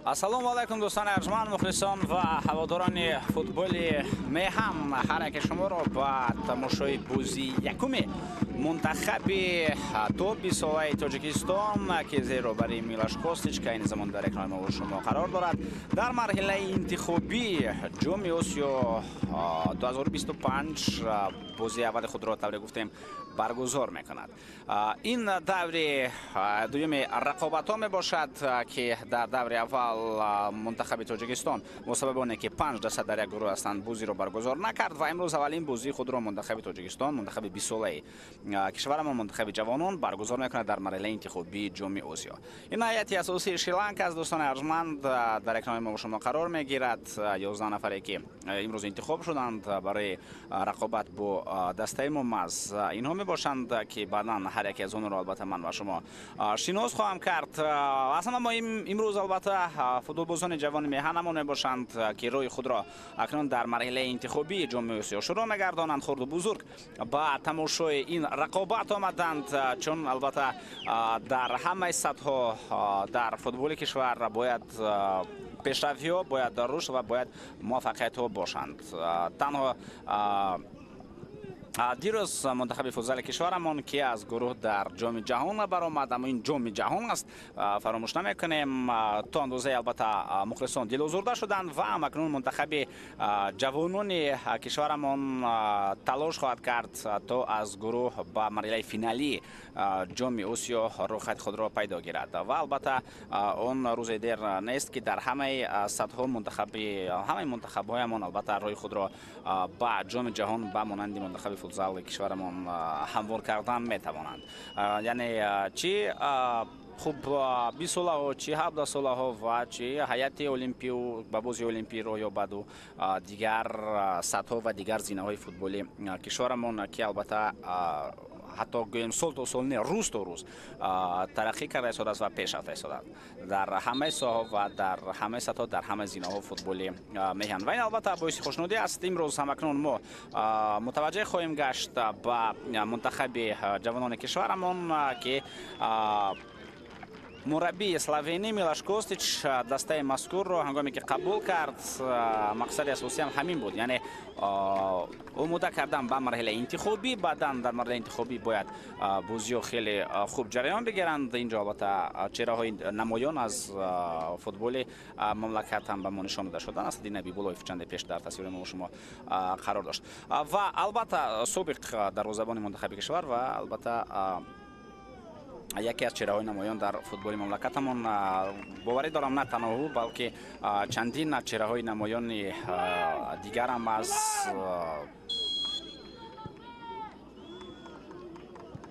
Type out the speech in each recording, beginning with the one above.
Ассалому алайкум, дӯстони арҷманд, мухлисон ва ҳаводорони футболи меҳан. Ҳар яке шуморо ба тамошои бозии якуми мунтахаби то 20-солаи Тоҷикистон, ки зери роҳбарии Милош Костич, ки айни замон дар экрани мо шумо қарор дорад, дар марҳилаи интихобии Ҷоми Осиё 2025 бозии аввали худро, тавре гуфтем, баргузор мекунад. Ин даври дуюми рақобатҳо мебошад, ки дар даври аввал мунтахаби Тоҷикистон бо сабаби оне ки 5 даста дар як гурӯҳ ҳастанд, бозиро баргузор накард ва имрӯз аввалин бозии худро мунтахаби Тоҷикистон, мунтахаби 20-солаи кишварамон, мунтахаби ҷавонон баргузор мекунад дар марҳилаи интихобии Ҷоми Осиё. Ин ҳайати асосии Шри-Ланка аз, дӯстони арҷманд, дар экрани мо шумо қарор мегирад. 11 нафаре ки имрӯз интихоб шуданд барои рақобат бо дастаи мо, маз инҳо мебошанд, ки баъдан ҳар яке аз онро албатта ман ва шумо шинос хоҳам кард. Аз ҳама муҳим имрӯз албатта футболбозони ҷавони меҳанамон мебошанд, ки роҳи худро акнун дар марҳилаи интихобии Ҷоми Осиё шурӯъ мегардонанд. Хурду бузург ба тамошои ин рақобат омаданд, чун албатта дар ҳамаи сатҳҳо дар футболи кишвар бояд пешравиҳо, бояд рушд ва бояд муваффақиятҳо бошанд. Танҳо дирӯз мунтахаби футзали кишварамон, ки аз гурӯҳ дар Ҷоми Ҷаҳон баромад, аммо ин Ҷоми Ҷаҳон аст, фаромӯш намекунем, то андозае албатта мухлисон дилозурда шуданд ва ҳамакнун мунтахаби ҷавонони кишварамон талош хоҳад кард, то аз гурӯҳ ба марҳилаи финалии Ҷоми Осиё рӯхати худро пайдо гирад. Ва албатта он рӯзе дер нест, ки дар ҳамаи сатҳҳо мунтахаби ҳамаи мунтахабҳоямон албатта роҳи худро ба Ҷоми Ҷаҳон ба монанди мунтахаби футзали кишварамон ҳамвор кардан метавонанд. Яъне чи хуб 20 солаҳо, чи 17 солаҳо ва чи ҳайати олимпию ба бозии олимпӣ роҳ ёбаду дигар сатҳҳо ва дигар зинаҳои футболи кишварамон, ки албатта ҳатто гӯем сол то сол не, рӯз то рӯз тараққӣ карда истодааст ва пеш рафта истодааст дар ҳамаи соҳаҳо ва дар ҳамаи сатҳҳо, дар ҳамаи зинаҳо футболи меҳан. Ва ин албатта боиси хушнудӣ аст. Имрӯз ҳамакнун мо мутаваҷҷеҳ хоҳем гашт ба мунтахаби ҷавонони кишварамон, ки мураббии словенӣ Милош Костич дастаи мазкурро ҳангоме ки қабул кард, мақсади асосиам ҳамин буд, яъне омода кардан ба марҳилаи интихобӣ. Баъдан дар марҳилаи интихобӣ бояд бозиҳо хеле хуб ҷараён бигиранд. Инҷо албатта чеҳраҳои намоён аз футболи мамлакат ҳам ба мо нишон дода шуданд. Асаддин Набибуллоев чанде пеш дар тасвири мо шумо қарор дошт ва албатта собиқ дарвозабони мунтахаби кишвар ва албатта яке аз чеҳраҳои намоён дар футболи мамлакатамон. Боварӣ дорам, на танҳо ӯ, балки чандин чеҳраҳои намоёни дигарам аз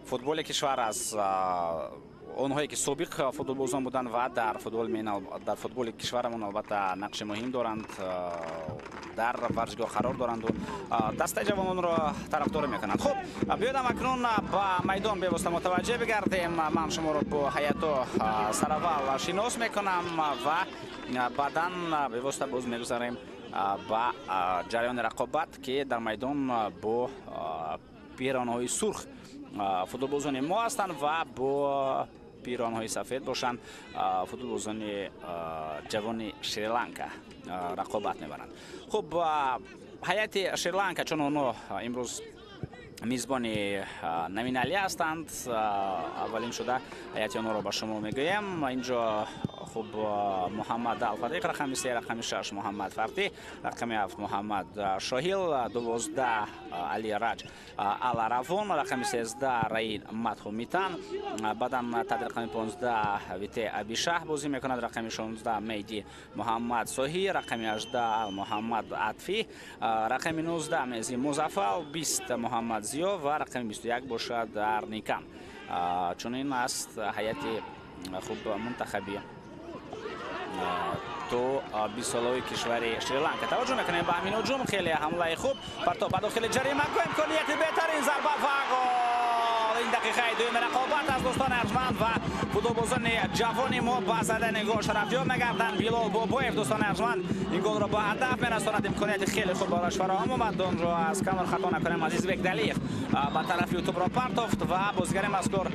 футболи кишвар, аз онҳое ки собиқ футболбозон буданд ва дар футболи кишварамон албатта нақши муҳим доранд, дар варзишгоҳ қарор доранду дастаи ҷавононро тарафдорӣ мекунанд. Хуб, биёдам акнун ба майдон бевосита мутаваҷҷеҳ бигардем. Ман шуморо бо ҳайато сараввал шинос мекунам ва баъдан бевосита боз мегузарем ба ҷараёни рақобат, ки дар майдон бо пиронҳои сурх футболбозони мо ҳастанд ва бо пиронҳои сафед бошанд футболбозони ҷавони Шри-Ланка рақобат мебаранд. Хуб, ҳайати Шри-Ланка, чун онҳо имрӯз мизбони номиналӣ ҳастанд, аввалин шуда ҳайати онҳоро ба шумо мегӯем. Инҷо хуб, Муҳаммад Алфатиқ, рақами 3, рақами 6 Муҳаммад Фартӣ, рақами 7 Муҳаммад Шоҳил, 12 Али Раҷ Аларавон, рақами 13 Раин Матхумитан, баъдан таҳти рақами 15 Вите Абишаҳ бозӣ мекунад, рақами 16 Меҳди Муҳаммад Соҳӣ, рақами 18 Муҳаммад Атфӣ, рақами 19 Мези Музаффал, 20 Муҳаммад Зиё ва рақами 21 бошад Арникан. Чунин аст ҳайати хуб мунтахаби то 20 солаҳои кишвари Шри-Ланка. Таваҷҷӯҳ мекунем ба ҳамин ҳуҷум, хеле ҳамлаи хуб, партоб ба дохили ҷаримагоҳ, имконияти беҳтарин, зарба ва гол! Ин дақиқаи дуюми рақобат аз, дӯстони арҷманд, ва футболбозони ҷавони мо ба задани гол шарафёб мегарданд. Билол Бобоев, дӯстони арҷманд, ин голро ба ҳадаф мерасонад. Имконияти хеле хуб барояш фароҳам омад. Онро аз камор, хато накунем, Азизбек Далиев ба тарафи тӯбро партофт ва бозигари мазкур,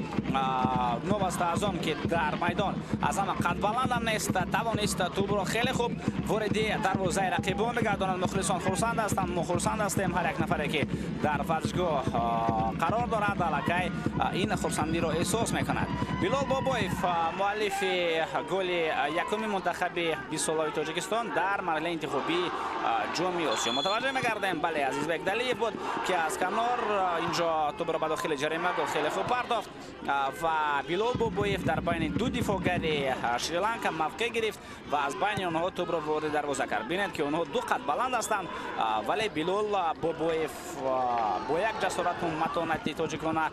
новаста аз он ки дар майдон аз ҳама қадбаландам нест, тавонист тӯбро хеле хуб вориди дарвозаи рақибон бигардонад. Мухлисон хурсанд ҳастанд, мо хурсанд ҳастем. Ҳар як нафаре ки дар варзишгоҳ қарор дорад, аллакай ин хурсандиро эҳсос мекунад. Билол Бобоев, муаллифи голи якуми мунтахаби 20-солаи Тоҷикистон дар марҳилаи интихобии Ҷоми Осиё. Мутаваҷҷеҳ мегардем, бале, Азизбек Далиев буд, ки аз канор инҷо тӯбро ба дохили ҷаримагоҳ хеле хуб пардохт ва Билол Бобоев дар байни ду дифоъгари Шри-Ланка мавқеъ гирифт ва аз байни онҳо тӯбро вориди дарвоза кард. Бинед, ки онҳо ду қад баланд ҳастанд, вале Билол Бобоев бо як ҷасорату матонати тоҷикона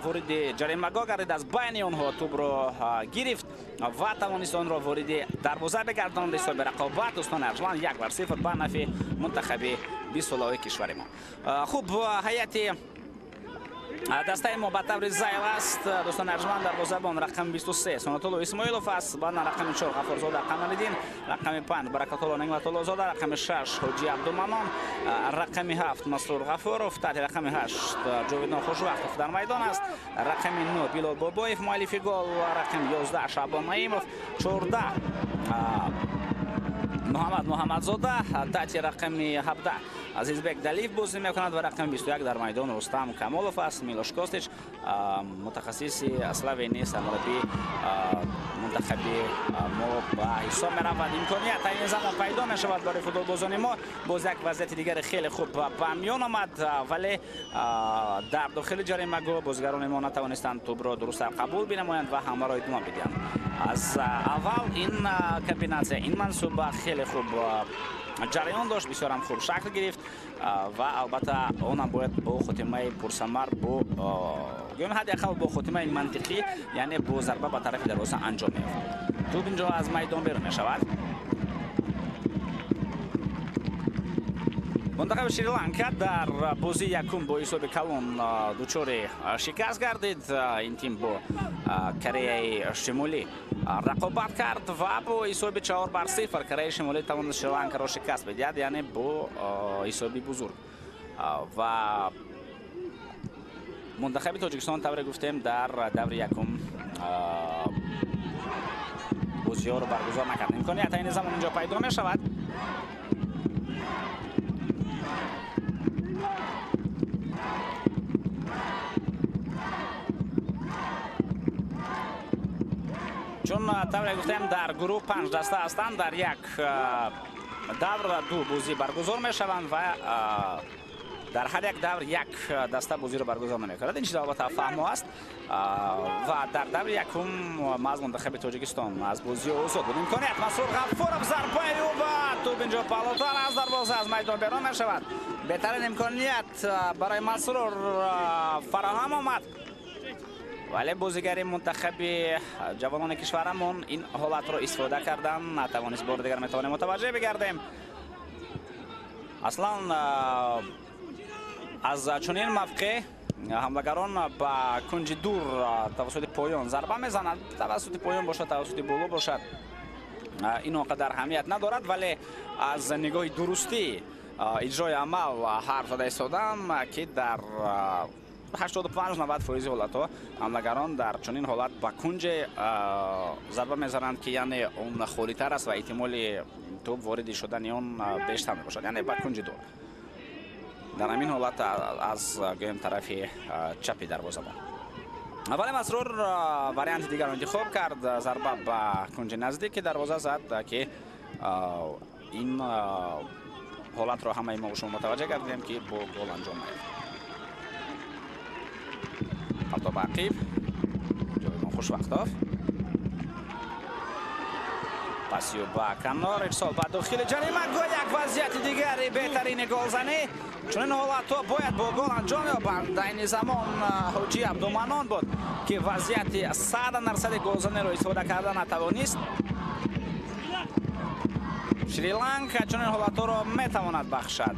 вориди ҷаримагоҳ гардид, аз байни онҳо тӯбро гирифт ва тавонист онро вориди дарвоза бигардонад. Ҳисоби рақобат, дӯстони арҷманд, 1-0 ба нафи мунтахаби 20-солаҳои кишвари мо. Хуб, ҳайати дастаи мо ба таври зайл аст, дӯстони арҷманд. Дарвозабон рақами 23 Сонатулло Исмоилов аст, баъдан рақами 4 Ғафурзода Қамалиддин, рақами 5 Баракатулло Неъматуллозода, рақами 6 Ҳоҷи Абдуманон, рақами 7 Масрур Ғафуров, таҳти рақами 8 Ҷовидон Хушвақтов дар майдон аст, рақами 9 Билол Бобоев, муаллифи гол, рақами 11 Шаъбон Наимов, 14 Муҳаммад Муҳаммадзода, таҳти рақами 17 Азизбек Далиев бозӣ мекунад ва рақами 21 дар майдон Рустам Камолов аст. Милош Костич, мутахассиси словенӣ, сармураббии мунтахаби мо ба ҳисоб меравад. Имконият айни замон пайдо мешавад барои футболбозони мо. Боз як вазъияти дигари хеле хуб ба миён омад, вале дар дохили ҷаримагоҳ бозигарони мо натавонистанд тӯбро дурусттар қабул бинамоянд ва ҳамаро идома бидиҳанд. Аз аввал ин комбинатсия, ин мансуба хеле хуб ҷараён дошт, бисёрам хуб шакл гирифт ва албатта онам бояд бо хотимаи пурсамар, бо гӯем ҳадди ақал бо хотимаи мантиқӣ, яъне бо зарба ба тарафи дарвоза анҷом меёфт. Тӯб инҷо аз майдон берун мешавад. Мунтахаби Шри-Ланка дар бозии якум бо ҳисоби калон дучори шикаст гардид. Ин тим бо Кореяи Шимолӣ рақобат кард ва бо ҳисоби 4-0 Кореяи Шимолӣ тавонист Шри-Ланкаро шикаст бидиҳад, яъне бо ҳисоби бузург. Ва мунтахаби Тоҷикистон, тавре гуфтем, дар даври якум бозиҳоро баргузор накард. Имконият айни замон инҷо пайдо мешавад. Чун тавре гуфтем, дар гурӯҳ 5 даста ҳастанд, дар як давр ду бозӣ баргузор мешаванд ва дар ҳар як давр як даста бозиро баргузор намекунад. Ин чиз албатта фаҳмо аст ва дар даври якум аз мунтахаби Тоҷикистон аз бозӣ озод буд. Имконият, Масрур Ғафуров, зарбаи ӯ ва тӯб инҷо палотар аз дарвоза аз майдон берун мешавад. Беҳтарин имконият барои Масрур фароҳам омад, вале бозигари мунтахаби ҷавонони кишварамон ин ҳолатро истифода кардан натавонист. Бори дигар метавонем мутаваҷҷеҳ бигардем. Аслан аз чунин мавқеъ ҳамлагарон ба кунҷи дур тавассути поён зарба мезананд. Тавассути поён бошад, тавассути боло бошад, ин он қадар аҳамият надорад, вале аз нигоҳи дурустӣ иҷрои амал ҳарф зада истодам, ки дар 85-90 фоизи ҳолатҳо ҳамлагарон дар чунин ҳолат ба кунҷе зарба мезананд, ки яъне он холитар аст ва эҳтимоли тӯб вориди шудани он бештар мебошад, яъне ба кунҷи дур. Дар ҳамин ҳолат аз гӯем тарафи чапи дарвозабон. Вале Масрур варианти дигарро интихоб кард, зарба ба кунҷи наздики дарвоза зад, ки ин ҳолатро ҳамаи мо шумо мутаваҷҷеҳ гардидем, ки бо гол анҷом наёфт. Парто ба ақиб, Ҷовидон Хушвақтов, пасиё ба канор, ирсол ба дохили ҷаримагоҳ, як вазъияти дигари беҳтарини голзанӣ. Чунин ҳолатҳо бояд бо гол анҷом ёбанд. Айни замон Ҳоҷи Абдуманон буд, ки вазъияти 100% голзаниро истифода карда натавонист. Шри-Ланка чунин ҳолатҳоро метавонад бахшад,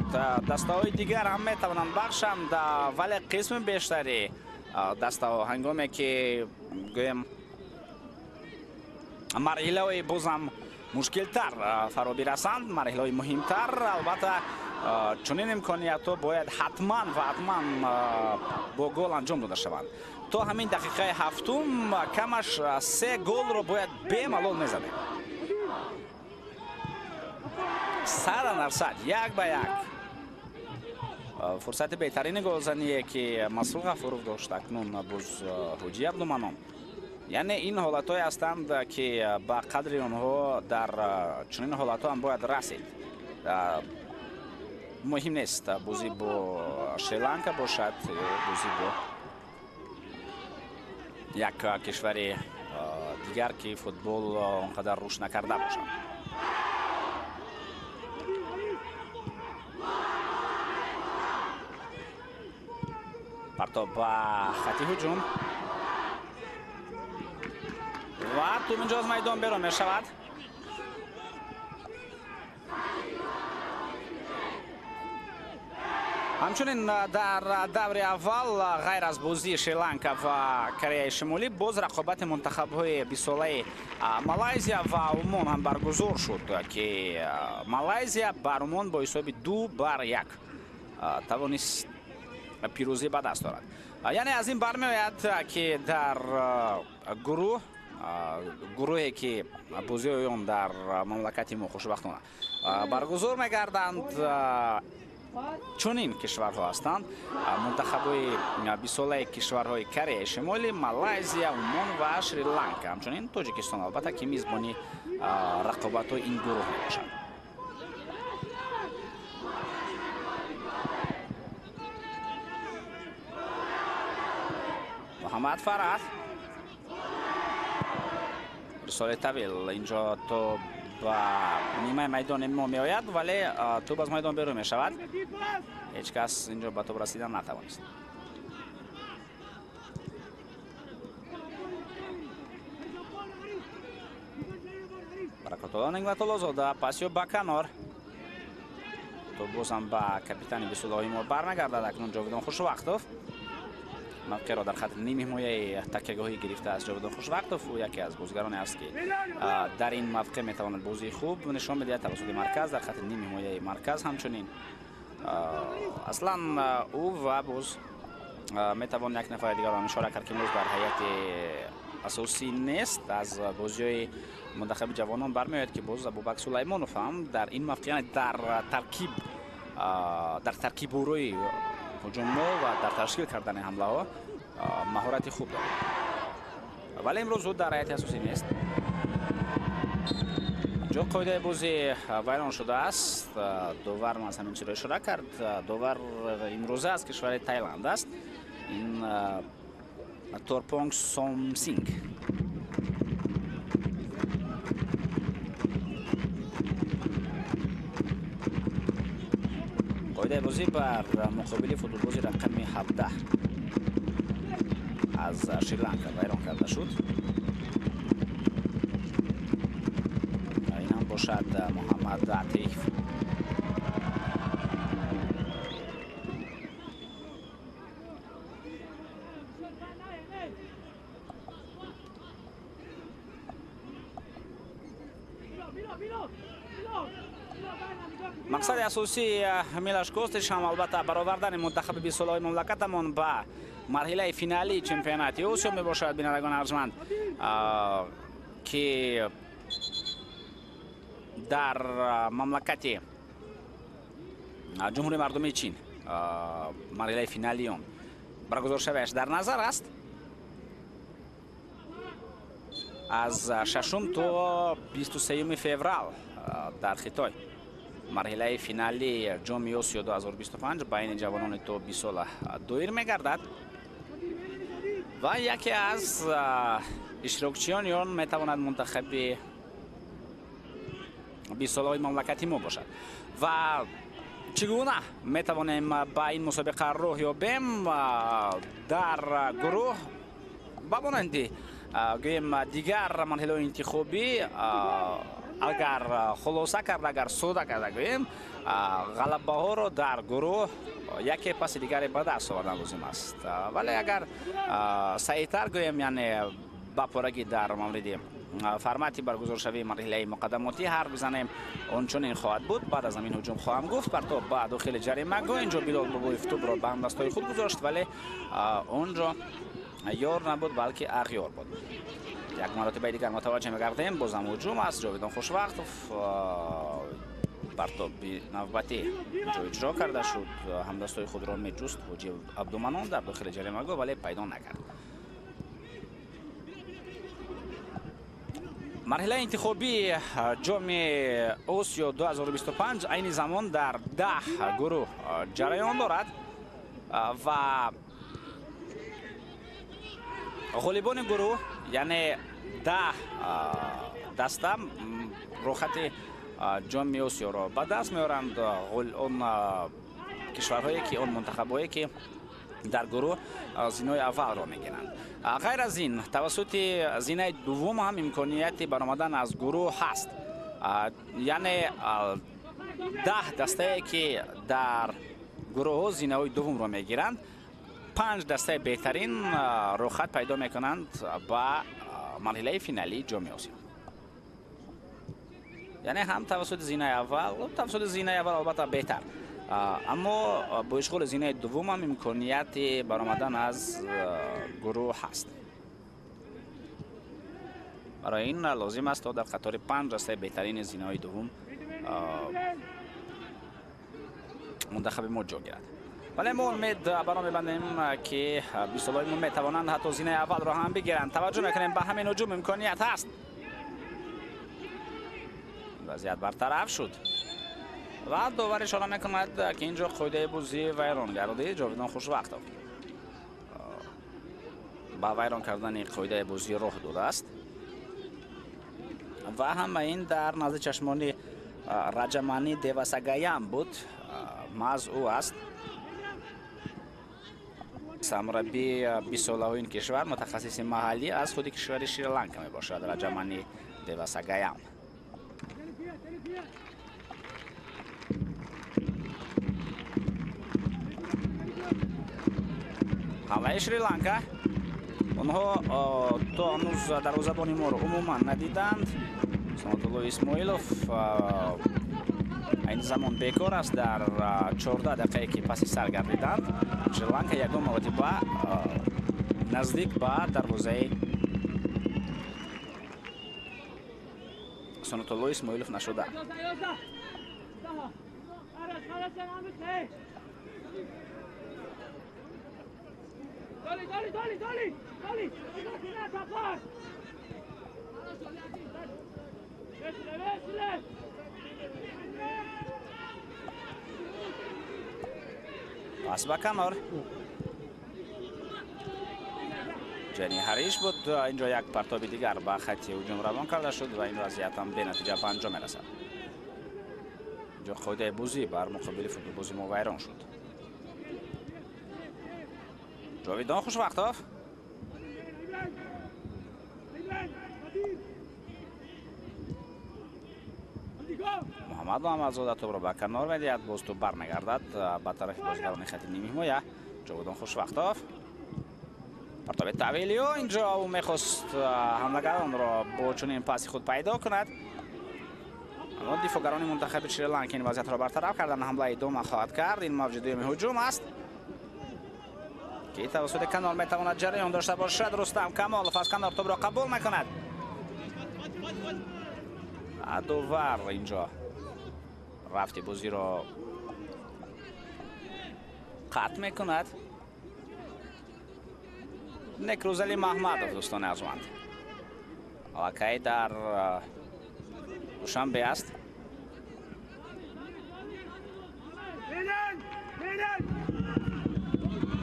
дастаҳои дигар ҳам метавонанд бахшанд, вале қисми бештари дастаҳо ҳангоме ки гӯем марҳилаҳои бозам мушкилтар фаро бирасанд, марҳилаҳои муҳимтар, албатта чунин имкониятҳо бояд ҳатман ва ҳатман бо гол анҷом дода шаванд. То ҳамин дақиқаи ҳафтум камаш 3 голро бояд бемалол мезадем. 100% 1-1. Фурсати беҳтарини голзание ки Масрур Ғафуров дошт, акнун боз Ҳоҷӣ Абдуманон. Яъне ин ҳолатҳое ҳастанд, ки ба қадри онҳо дар чунин ҳолатҳо ҳам бояд расид. Муҳим нест бозӣ бо Шри-Ланка бошад ё бозӣ бо як кишвари дигар, ки футбол он қадар рушд накарда бошад. Партоб ба хати ҳуҷум ва тӯб инҷо аз майдон берун мешавад. Ҳамчунин дар даври аввал ғайр аз бозии Шри-Ланка ва Кореяи Шимолӣ боз рақобати мунтахабҳои бисолаи Малайзия ва Умон ҳам баргузор шуд, ки Малайзия бар Умон бо ҳисоби 2-1 тавонист пирӯзӣ ба даст орад. Яъне аз ин бармеояд, ки дар гурӯҳе ки бозиҳои он дар мамлакати мо хушбахтона баргузор мегарданд, чунин кишварҳо ҳастанд: мунтахабҳои бисолаи кишварҳои Кореяи Шимолӣ, Малайзия, Умон ва Шри-Ланка, ҳамчунин Тоҷикистон албатта, ки мизбони рақобатҳои ин гурӯҳ мебошад. Муҳаммад Фараҳ, ирсоли тавил инҷо то ба нимаи майдони мо меояд, вале тӯб аз майдон берун мешавад. Ҳеҷ кас инҷо ба тӯб расидан натавонист. Баракатулло Нигматуллозода пасиё ба канор. Тӯб бозам ба капитани бисолаҳои мо бармегардад. Акнун Ҷовидон Хушвақтов мавқеъро дар хати ними ҳимояи такягоҳӣ гирифтааст. Ҷовидон Хушвақтов ӯ яке аз бозигароне аст, ки дар ин мавқеъ метавонад бозии хуб нишон медиҳад тавассути марказ, дар хати ними ҳимояи марказ. Ҳамчунин аслан ӯ ва боз метавон як нафари дигарро ишора кард, ки имрӯз дар ҳайати асосӣ нест, аз бозиҳои мунтахаби ҷавонон бармеояд, ки боз Абубакр Сулаймонов ҳам дар ин мавқеъ, яъне дар таркиборои ҳуҷумҳо ва дар ташкил кардани ҳамлаҳо маҳорати хуб дорад, вале имрӯз ӯ дар ҳайати асосӣ нест. Ҷо қоидаи бозӣ вайрон шудааст. Довар аз ҳамин чизро ишора кард. Довар имрӯза аз кишвари Тайланд аст. Ин Торпонг Сомсинг. Қоидаи бозӣ бар муқобили футболбози рақами 17 аз Шри-Ланка вайрон карда шуд. Ин ҳам бошад Муҳаммад Атиф. Мақсади асосии Милош Костич ҳам албатта баровардани мунтахаби бисолаҳои мамлакатамон ба марҳилаи финалии чемпионати Осиё мебошад, бинандагони арҷманд, ки дар мамлакати Ҷумҳурии Мардумии Чин марҳилаи финалии он баргузоршавиаш дар назар аст. Аз 6 то 23 феврал дар Хитой марҳилаи финалии ҷоми Осиё 2025 байни ҷавонони то 20 сола доир мегардад ва яке аз иштирокчиёни он метавонад мунтахаби 20 солаҳои мамлакати мо бошад. Ва чӣ гуна метавонем ба ин мусобиқа роҳ ёбем? Дар гурӯҳ ба монанди гӯем дигар марҳилаҳои интихобӣ, агар хулоса карда, агар сода карда гӯем, ғалабаҳоро дар гурӯҳ яке паси дигаре ба даст овардан лозим аст. Вале агар саҳиҳтар гӯем, яъне ба порагӣ дар мавриди формати баргузоршавии марҳилаи муқаддамотӣ ҳарф бизанем, он чунин хоҳад буд. Баъд аз ҳамин ҳуҷум хоҳам гуфт. Партоб ба дохили ҷаримагоҳ. Инҷо Билол Бобоев тӯбро ба ҳамдастҳои худ гузошт, вале онҷо ёр набуд, балки ағёр буд. Як маротибаи дигар мутаваҷҷеҳ мегардем, бозам ҳуҷум аст. Ҷовидон Хушвақтов Партоби навбатӣ инҷо иҷро карда шуд. Ҳамдастои худро меҷуст Ҳоҷи Абдуманон дар дохили ҷаримагоҳ, вале пайдо накард. Марҳилаи интихобии ҷоми Осиё 2025 айни замон дар 10 гурӯҳ ҷараён дорад ва ғолибони гурӯҳ, яъне 10 даста рӯхати ҷоми Осиёро ба даст меоранд. Он кишварҳое ки, он мунтахабҳое ки дар гурӯҳ зинаи аввалро мегиранд. Ғайр аз ин, тавассути зинаи дуввум ҳам имконияти баромадан аз гурӯҳ ҳаст. Яъне 10 дастае ки дар гурӯҳҳо зинаҳои дуввумро мегиранд, 5 дастаи беҳтарин рӯхат пайдо мекунанд ба марҳилаи финалии ҷоми Осиё. Яъне ҳам тавассути зинаи аввал, тавассути зинаи аввал албатта беҳтар, аммо бо ишғоли зинаи дуввум ҳам имконияти баромадан аз гурӯҳ ҳаст. Барои ин лозим аст то дар қатори 5 дастаи беҳтарини зинаҳои дуввум мунтахаби мо ҷо гирад. Вале мо умед баро мебандем ки бистсолаҳои мо метавонанд ҳатто зинаи аввалро ҳам бигиранд. Таваҷҷӯҳ мекунем ба ҳамин ҳуҷум, имконият ҳаст. Вазъият бартараф шуд ва довар ишора мекунад ки инҷо қоидаи бозӣ вайрон гардид. Ҷовидон Хушвақтов ба вайрон кардани қоидаи бозӣ роҳ додааст ва ҳама ин дар назди чашмони Раҷамани Девасагаям буд. Маҳз ӯ аст сармураббии бистсолаҳои ин кишвар, мутахассиси маҳаллӣ аз худи кишвари Шри-Ланка мебошад Раҷамани Девасагаям. Ҳамлаи Шри-Ланка. Онҳо то ҳанӯз дарвозабони моро умуман надиданд. Санатулло Исмоилов айни замон бекор аст. Дар 14 дақиқае ки паси сар гардиданд, Шри-Ланка ягон маротиба наздик ба дарвозаи Санатулло Исмоилов нашуда. Пас ба канор. Ҷани Ҳариш буд. Инҷо як партоби дигар ба хати ҳуҷум равон карда шуд ва ин вазъият ҳам бенатиҷа ба анҷом мерасад. Инҷо қоидаи бозӣ бар муқобили футболбози мо вайрон шуд. Ҷовидон Хушвақтов. Муҳаммад Муҳаммадзода тӯбро ба канор медиҳад, боз тӯб бармегардад ба тарафи бозигарони хати нимҳимоя. Ҷовидон Хушвақтов. Партоби Тавилио. Инҷо ӯ мехост ҳамлагаронро бо чунин паси худ пайдо кунад, аммо дифоъгарони мунтахаби Шри-Ланка ин вазъиятро бартараф карданд. Ҳамла идома хоҳад кард. Ин мавҷи дуюми ҳуҷум аст ки тавассути канор метавонад ҷараён дошта бошад. Рустам Камолов аз канор тӯбро қабул мекунад. Довар инҷо рафти бозиро қатъ мекунад. Некрӯзали Маҳмадов, дӯстони арҷманд, аллакай дар Душанбе аст.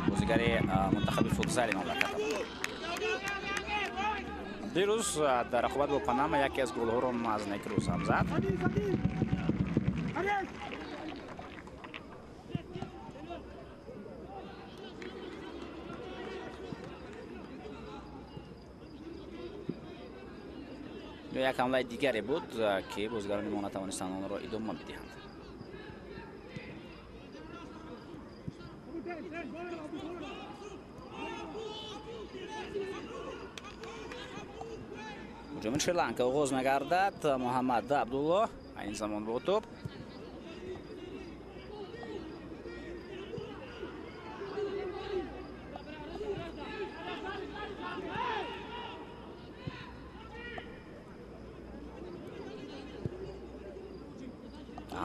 Бозигари мунтахаби футзали мамлакат. Дирӯз дар рақобат бо Панама яке аз голҳоро аз Некрӯз ҳам зад. Як ҳамлаи дигаре буд ки бозигарони мо натавонистанд онро идома бидиҳанд. Ҳуҷуми Шри-Ланка оғоз мегардад. Муҳаммад Абдулло айни замон бо тӯб.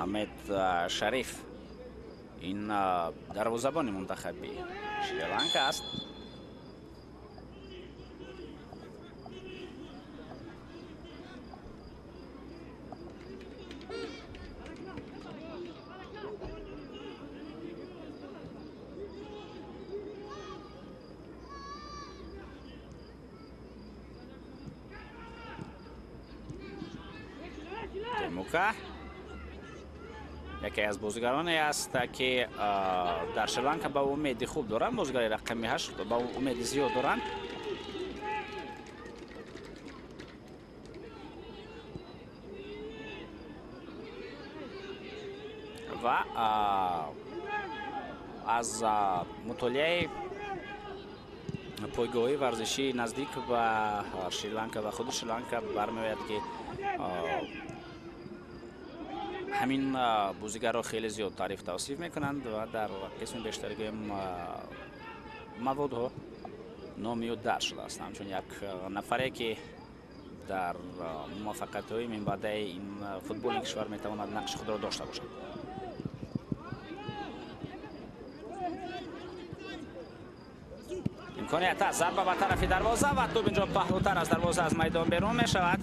Аҳмед Шариф ин дарвозабони мунтахаби Шри-Ланка аст. Темука яке аз бозигароне аст, ки дар Шри-Ланка ба умеди хуб доранд. Бозигари рақами 8 ба умеди зиёд доранд. Ва аз мутолиаи пойгоҳи варзишии наздик ба Шри-Ланка ва худи Шри-Ланка бармеояд, ки ҳамин бозигарро хеле зиёд таъриф тавсиф мекунанд ва дар қисми бештари гӯем маводҳо номи ӯ дарҷ шудааст, ҳамчун як нафаре, ки дар муваффақиятҳои минбаъдаи ин футболи кишвар метавонад нақши худро дошта бошад. Имконият аст, зарба ба тарафи дарвоза ва тӯб инҷо паҳлӯтар аз дарвоза аз майдон берун мешавад.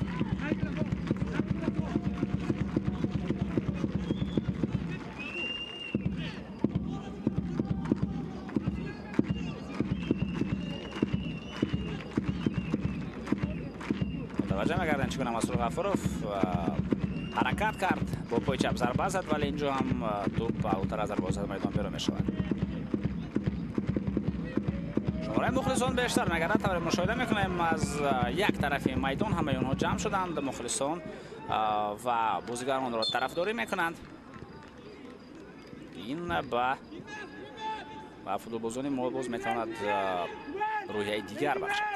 متوجه می‌گردن چگونه مسعود غفورов ҳаракат кард, бо пои чап зарба зад, вале инҷо ҳам тӯб паҳлӯтар аз дарвоза майдон берун мешавад. Шумораи мухлисон бештар мегардад, тавре мушоҳида мекунем, аз як тарафи майдон ҳамаи онҳо ҷамъ шуданд. Мухлисон ва бозигаронро тарафдорӣ мекунанд. Ин ба футболбозони мо боз метавонад рӯҳияи дигар бахшад.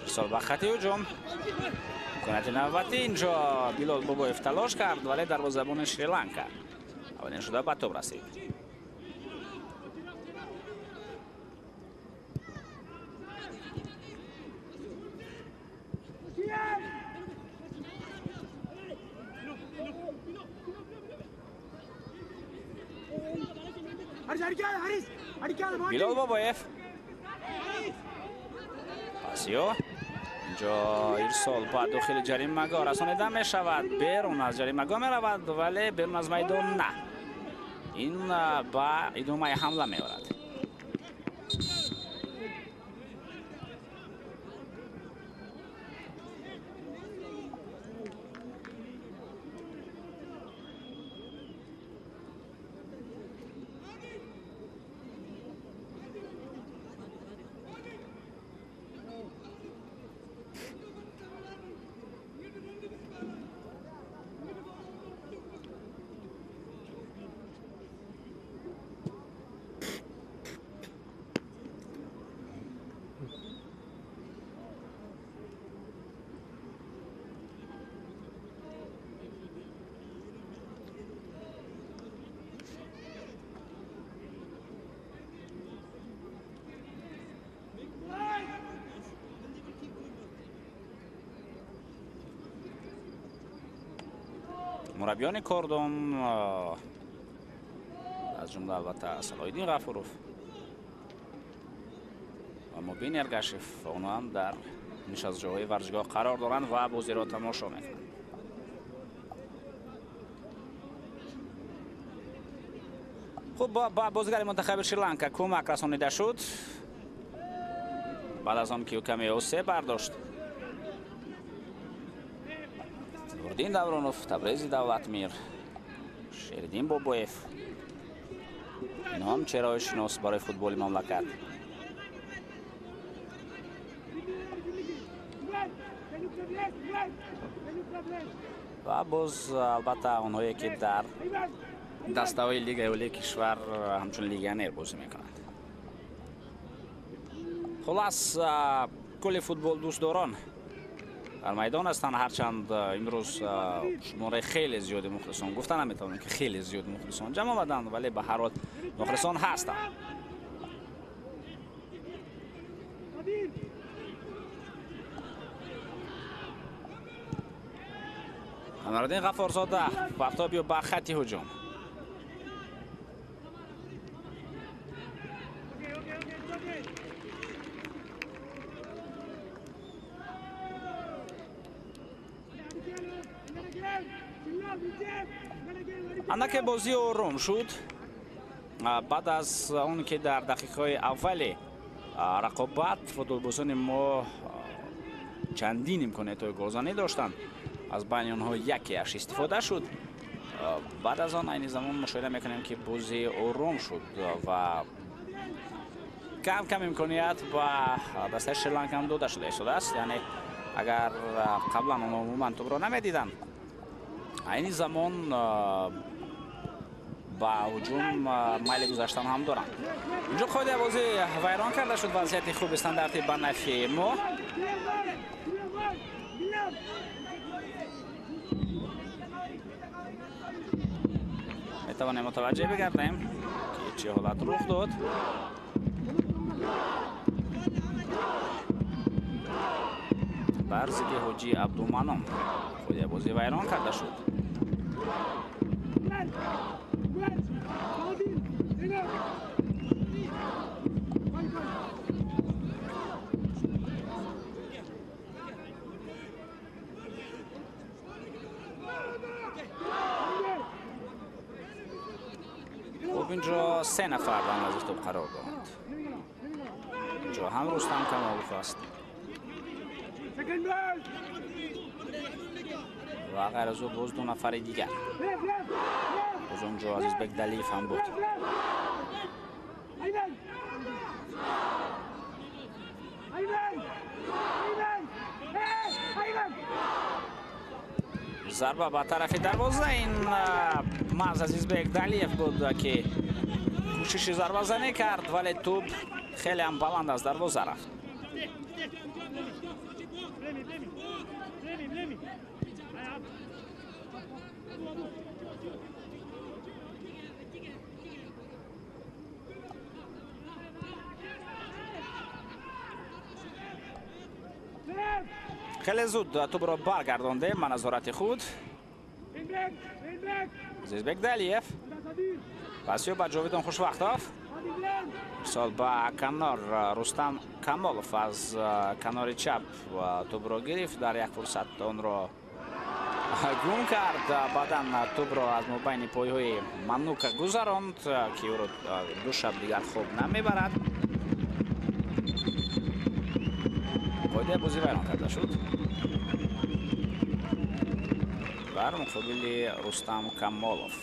Ирсол ба хати ҳуҷум. Имконияти навбатӣ инҷо Билол Бобоев талош кард, вале дарвозабони Шри-Ланка аввалин шуда ба тӯб расид. Билол Бобоев пасиё инҷо ирсол ба дохили ҷаримагоҳ расонида мешавад, берун аз ҷаримагоҳ меравад, вале берун аз майдон на. Ин ба идомаи ҳамла меорад. Мураббиёни кордон, аз ҷумла албатта Салоҳиддин Ғафуров ва Мубин Эргашев, онҳо ҳам дар нишастҷоҳои варзишгоҳ қарор доранд ва бозиро тамошо мекунанд. Хуб, ба бозигари мунтахаби Шри-Ланка кӯмак расонида шуд баъд аз он ки ӯ каме осеб бардошт. Нуриддин Давронов, Табрези Давлатмир, Шериддин Бобоев, инҳо ҳам чеҳраҳои шинос барои футболи мамлакат. Ва боз албатта онҳое, ки дар Дастаҳои лигаи олии кишвар ҳамчун легионер бозӣ мекунанд. Хулас, кулли футболдӯстдорон дар майдон ҳастанд, ҳарчанд имрӯз шумораи хеле зиёди мухлисон, гуфта наметавонем ки хеле зиёд мухлисон ҷамъ омаданд, вале ба ҳар ҳол мухлисон ҳастанд. Қамариддин Ғаффорзода партобиё ба хатти ҳуҷум. Андаке бозӣ ором шуд баъд аз он ки дар дақиқаҳои аввали рақобат футболбозони мо чандин имкониятҳои голзанӣ доштанд. Аз байни онҳо якеаш истифода шуд. Баъд аз он айни замон мушоҳида мекунем, ки бозӣ ором шуд ва кам кам имконият ба дастаи Шри-Ланка ҳам дода шуда истодааст. Яъне агар қаблан онҳо умуман тӯбро намедиданд, айни замон ба ҳуҷум майли гузаштан ҳам доранд. Инҷо қоидаи бозӣ вайрон карда шуд. Вазъияти хуби стандарти ба нафъи мо. Метавонем мутаваҷҷеҳ бигардем, ки чӣ ҳолат рух дод. Бар зидди Ҳоҷи Абдуманон қоидаи бозӣ вайрон карда шуд. Хуб, инҷо се нафар дар назди тӯб қарор доранд. Инҷо ҳам Рустам Камолов аст ва ғайр аз ӯ боз ду нафари дигар. Боз онҷо Азизбек Далиев ҳам буд. Зарба ба тарафи дарвоза. Ин маҳз Азизбек Далиев буд, ки кӯшиши зарбазанӣ кард, вале тӯб хеле ҳам баланд аз дарвоза рафт. Хеле зуд тӯбро баргардондем ба назорати худ. Азизбек Далиев пасё ба Ҷовидон Хушвақтов. Ирсол ба канор. Рустам Камолов аз канори чап тӯбро гирифт, дар як фурсат онро гум кард, баъдан тӯбро аз мобайни пойҳои Манука гузаронд, ки ӯро ду шаб дигар хоб намебарад. Қоидаи бозӣ вайрон карда шуд бар муқобили Рустам Камолов.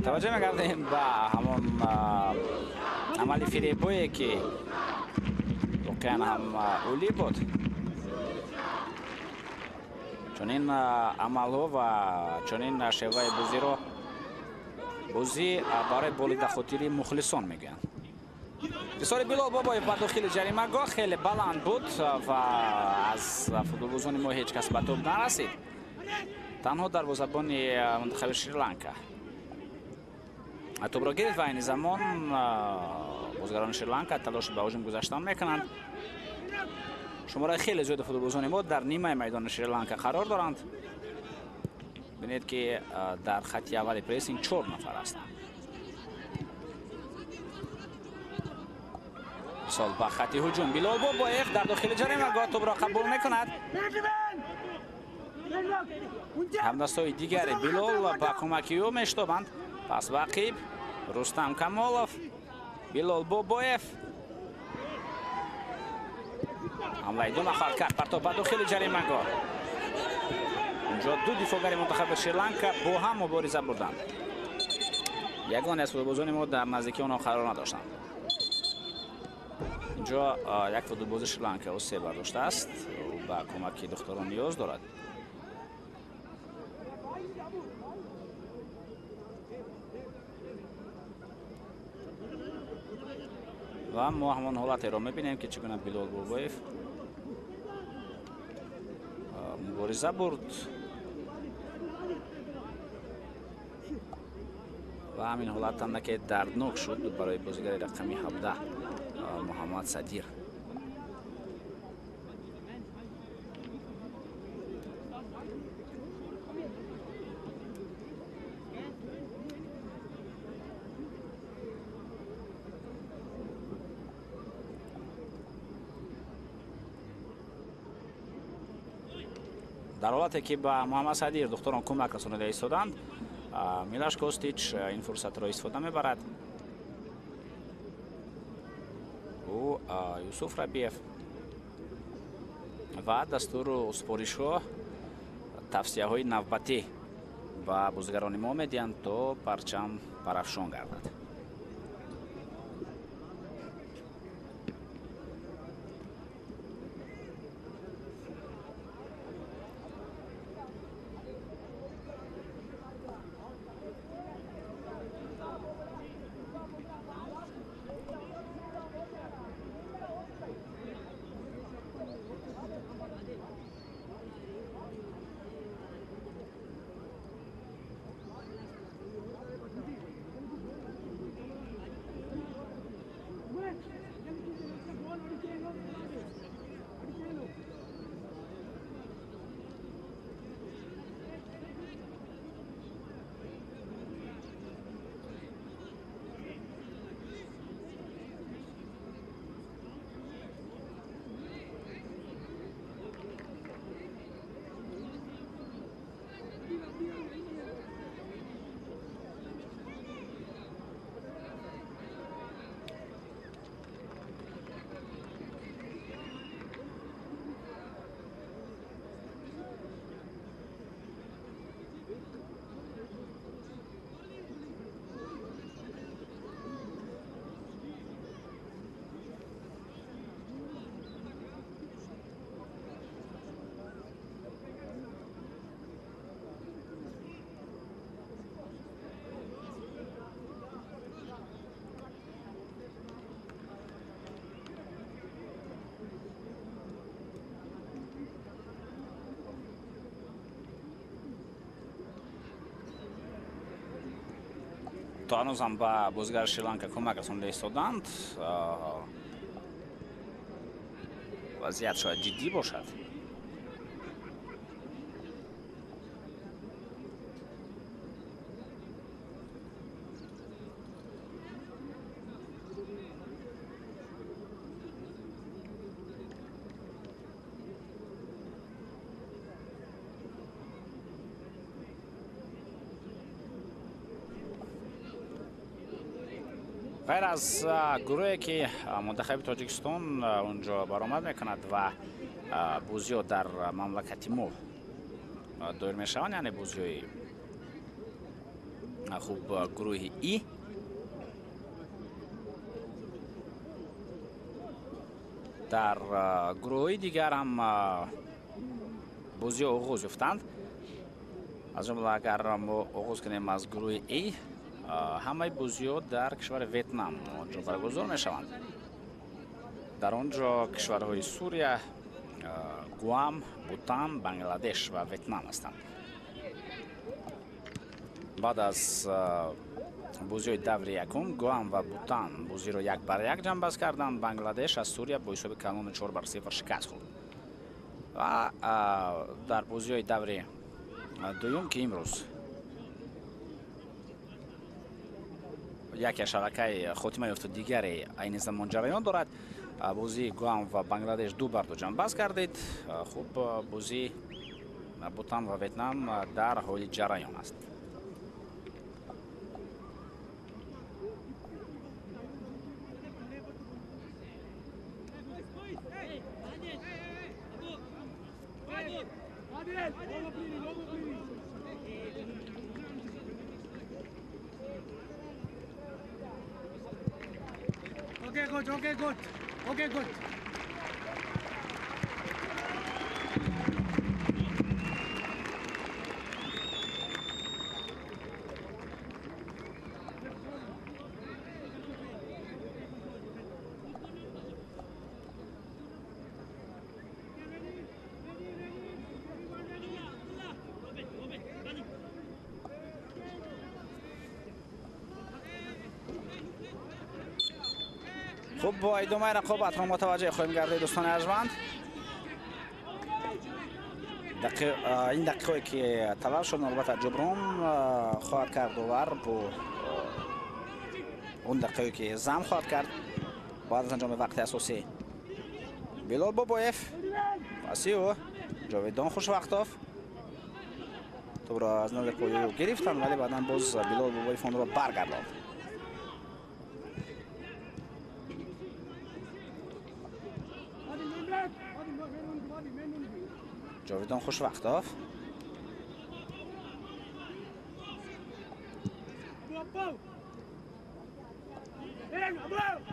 Таваҷҷӯҳ мекардем ба ҳамон амали фиребое, ки воқеан ҳам олӣ буд. Чунин амалҳо ва чунин шеваи бозиро бозӣ барои болидахотири мухлисон мегӯянд. Ирсоли Билол Бобоев ба дохили ҷаримагоҳ хеле баланд буд ва аз футболбозони мо ҳеҷ кас ба тӯб нарасид. Танҳо дарвозабони мунтахаби Шри-Ланка тӯбро гирифт ва айни замон бозигарони Шри-Ланка талоши ба ҳуҷум гузаштан мекунанд. Шумораи хеле зиёди футболбозони мо дар нимаи майдони Шри-Ланка қарор доранд. Бинед, ки дар хатти аввали прессинг чор нафар ҳастанд. Ирсол ба хатти ҳуҷум. Билол Бобоев дар дохили ҷаримагоҳ тӯбро қабул мекунад. Ҳамдастҳои дигари Билол ба кӯмаки ӯ мештобанд. Пас ба ақиб Рустам Камолов, Билол Бобоев ҳамлаи ду нахоҳад кард. Партоб ба дохили ҷаримагоҳ. Унҷо ду дифоъгари мунтахаби Шри-Ланка бо ҳам мубориза бурданд. Ягоне аз футболбозони мо дар наздикии онҳо қарор надоштанд. Инҷо як футболбози Шри-Ланка осеб бардоштааст, ӯ ба кӯмаки духтарон ниёз дорад. Ва мо ҳамон ҳолатеро мебинем, ки чӣ гуна Билол Бобоев мубориза бурд ва ҳамин ҳолат ҳам наке дарднок шуд барои бозигари рақами 17 Муҳаммад Садир. Дар ҳолате ки ба Муҳаммад Садир духтарон кӯмак расонида истоданд, Милаш Костич ин фурсатро истифода мебарад. Ӯ Юсуф Рабиев ва дастуру супоришҳо, тавсияҳои навбатӣ ба бозигарони мо медиҳанд, то парчам парафшон гардад. То ҳанӯзам ба бозигари Шри-Ланка кӯмак расонида истоданд. Вазъият шояд ҷиддӣ бошад. Ғайр аз гурӯҳе ки мунтахаби Тоҷикистон унҷо баромад мекунад ва бозиҳо дар мамлакати мо доир мешаванд, яъне бозиҳои хуб гурӯҳи И, дар гурӯҳҳои дигар ҳам бозиҳо оғоз ёфтанд. Аз ҷумла агар мо оғоз кунем аз гурӯҳи И, ҳамаи бозиҳо дар кишвари Ветнам онҷо баргузор мешаванд. Дар он ҷо кишварҳои Сурия, Гуам, Бутан, Бангладеш ва Ветнам ҳастанд. Баъд аз бозиҳои даври якум Гуам ва Бутан бозиро 1-1 ҷамъбаст карданд. Бангладеш аз Сурия бо ҳисоби калони 4-0 шикаст хӯрд. Ва дар бозиҳои даври дуюм, ки имрӯз яке шабакаи хотима ёфту дигаре айни замон ҷараён дорад, бозии Гуам ва Бангладеш 2-2 ҷамъбаст кардид. Хуб, бозии Бутан ва Ветнам дар ҳоли ҷараён аст. Okay, coach. Okay, good. Okay, good. خب با ادامه رقابت را متوجه خواهیم گردید دوستان ارجمند. این دقیقه که تلف شد البته جبران خواهد کرد داور با اون دقیقه که زم خواهد کرد بعد از انجام وقت اساسی. بلال بابایف پاسی او جاویدان خوشوقتوف توپ را از نزد پای گرفتن، ولی بعدا باز بلال بابایف آن را برگرداند. جاویدان خوشوقتوف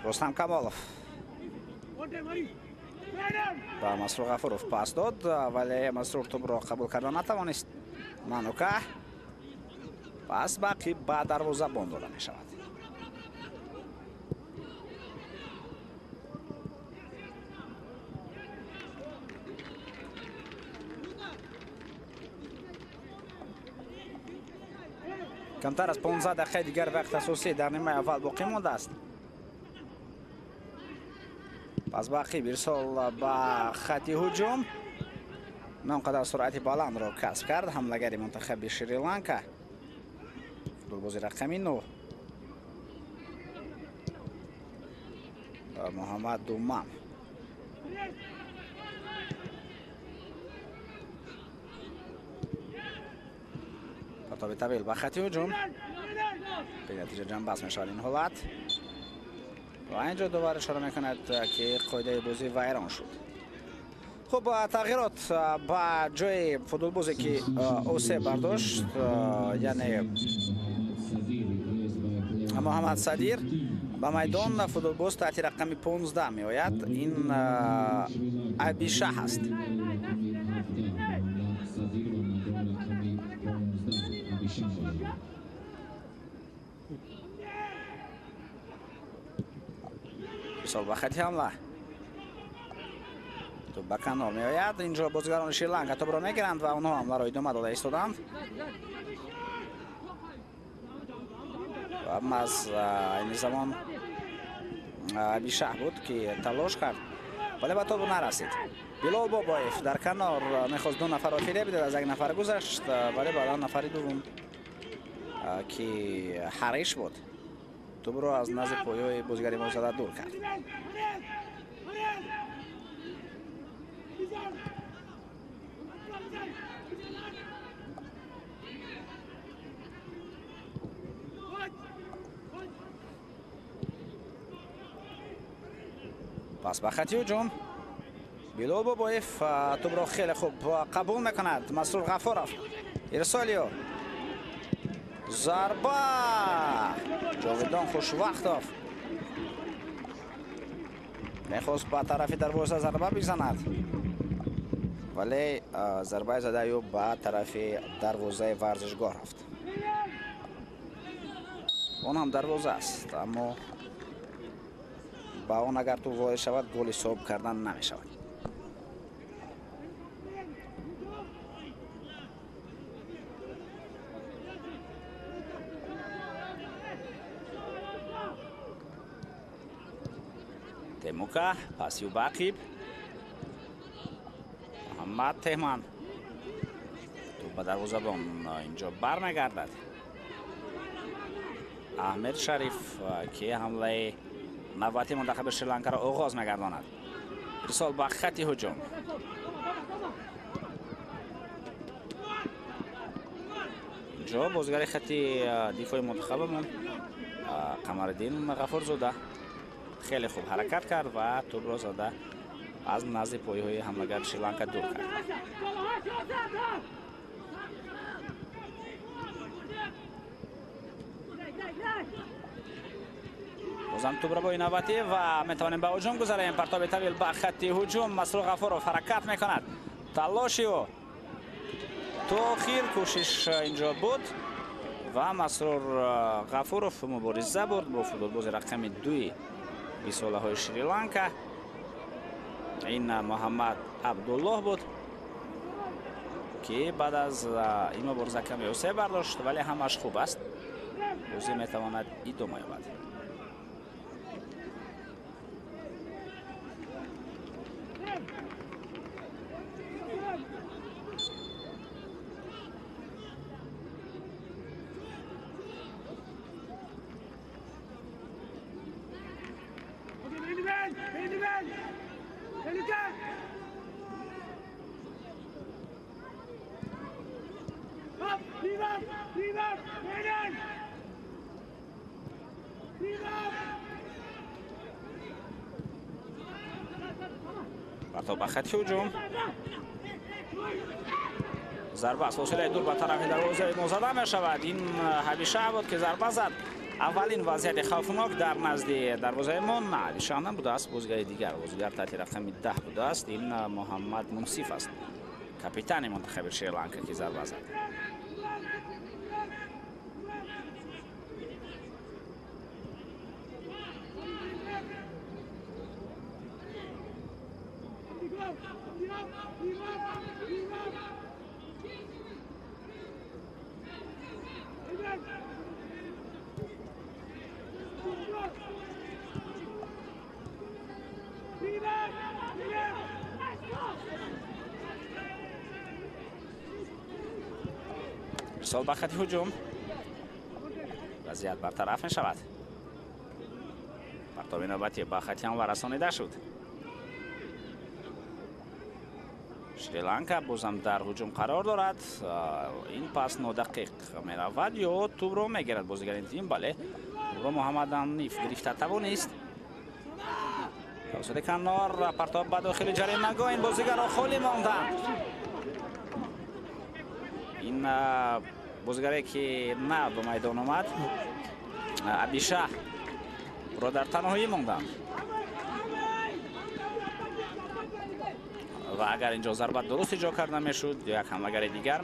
رستم کمالов ба Масрур Ғафуров пас дод, вале Масрур тӯбро қабул карда натавонист. Манука пас бақӣ ба дарвозабон дода мешавад. Камтар аз 15 дақиқаи дигар вақт асосӣ дар нимаи аввал боқӣ мондааст. Пас бақӣ ирсол ба хати ҳуҷум на он қадар суръати баландро касб кард ҳамлагари мунтахаби Шри-Ланка. Футболбози рақами 9 Муҳаммад Думан. Партоби тавил ба хати ҳуҷум به نتیجه جنباز میشود این حالت و اینجا دوباره اشاره میکند که قاعده بازی ویران شد. خب تغییرات با جای فوتبال که اوسه برداشت، یعنی محمد صدیر به میدان فوتبال تحت رقم 15 می آید. این ابیشه هست. ارسال به خط حمله، توپ به کنار می آید. اینجا بازیگران شریلانکا توپ را میگیرند و آنها حمله را ادامه داده ایستادند. و از این زمان ابیشه بود که تلاش کرد ولی به توپ نرسید. بلال بابایف در کنار میخواست دو نفر را فریب بدهد، از یک نفر گذشت ولی بعدا نفر دوم که حریش بود توپ را از نزد پایای بازیگر ما زده دور کرد. پس به خط هجوم بلال بابایف توپ را خیلی خوب قبول میکند. مسرور غفارов ارسالیو ضربه جاویدان خوشوقتов میخواست به طرف دروازه ضربه بزند ولی ضربه زده او به طرف دروازه ورزشگاه رفت. آن هم دروازه است، اما با آن اگر تو وارد شود گل حساب کردن نمی شود. تیموکا پاسیو باقیب محمد تهمان تو به دروازه‌بان اینجا برمیگردد. احمد شریف که حمله نوبتی منتخب شریلانکا را آغاز میگرداند. ارسال به خط هجوم. اینجا بازیگر خط دفاع منتخبمون قمرالدین غفورزاده خیلی خوب حرکت کرد و توپ را زده از نزد پایه‌های حمله‌گر شریلانکا دور کرد. Бозам тӯбрабои навбатӣ ва метавонем ба ҳуҷум гузарем. Партоби тавил ба хатти ҳуҷум. Масрур Ғафуров ҳаракат мекунад. Талоши ӯ то охир кӯшиш инҷо буд ва Масрур Ғафуров мубориза бурд бо футболбози рақами 2 бисолаҳои Шри-Ланка. Ин Муҳаммад Абдуллоҳ буд ки баъд аз ин мубориза каме осеб бардошт, вале ҳамаш хуб аст. Бозӣ метавонад идома ёбад. Партоб ба хатти ҳуҷум. Зарба аз фосилаи дур ба тарафи дарвозаи мо зада мешавад. Ин Ҳабиша буд ки зарба зад. Аввалин вазъияти хавфнок дар назди дарвозаи мо на Ҳабиша набудааст, бозигари дигар, бозигар таҳти рақами 10 будааст. Ин Муҳаммад Мунсиф аст, капитани мунтахаби Шри-Ланка ки зарба зад. Ирсол ба хатти ҳуҷум. Вазъият бартараф мешавад. Партоби навбатӣ ба хатти ҳамла расонида шуд. Шри-Ланка бозам дар ҳуҷум қарор дорад. Ин пас нодақиқ меравад ё тӯбро мегирад бозигари тим. Бале, тӯбро Муҳаммад Аниф гирифта тавонист. Тавассути канор партоб ба дохили ҷаримагоҳ. Ин бозигарро холӣ монданд. Ин бозигаре ки нав ба майдон омад, Абиша, ро дар танҳоӣ монданд. Ва агар инҷо зарба дуруст иҷро карда мешуд, як ҳамлагари дигар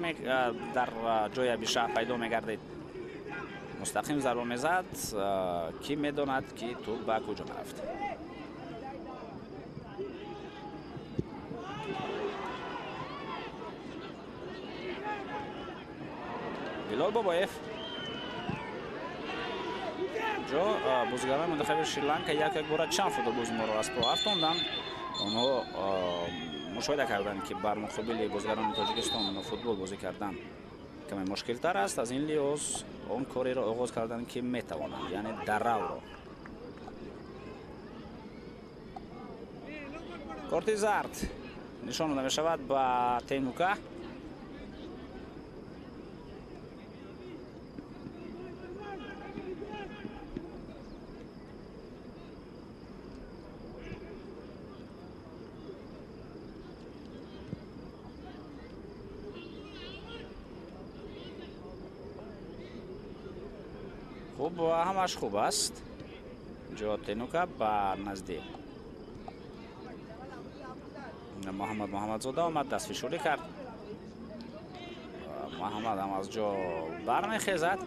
дар ҷои Абиша пайдо мегардид, мустақим зарба мезад, ки медонад ки тӯб ба куҷо мерафт. Билол Бобоев. Инҷо бозигарони мунтахаби Шри-Ланка як як бора чанд футболбози моро аз по афтонданд. Онҳо мушоҳида карданд, ки бар муқобили бозигарони Тоҷикистон футбол бозӣ кардан каме мушкилтар аст. Аз ин лиҳоз он кореро оғоз карданд, ки метавонанд, яъне даравро. Корти зард нишон дода мешавад ба Тенука. Хуб, ҳамаш хуб аст. Ҷо Тенука ба назди Муҳаммад Муҳаммадзода омад, дастфишорӣ кард. Муҳаммад ҳам аз ҷо бармехезад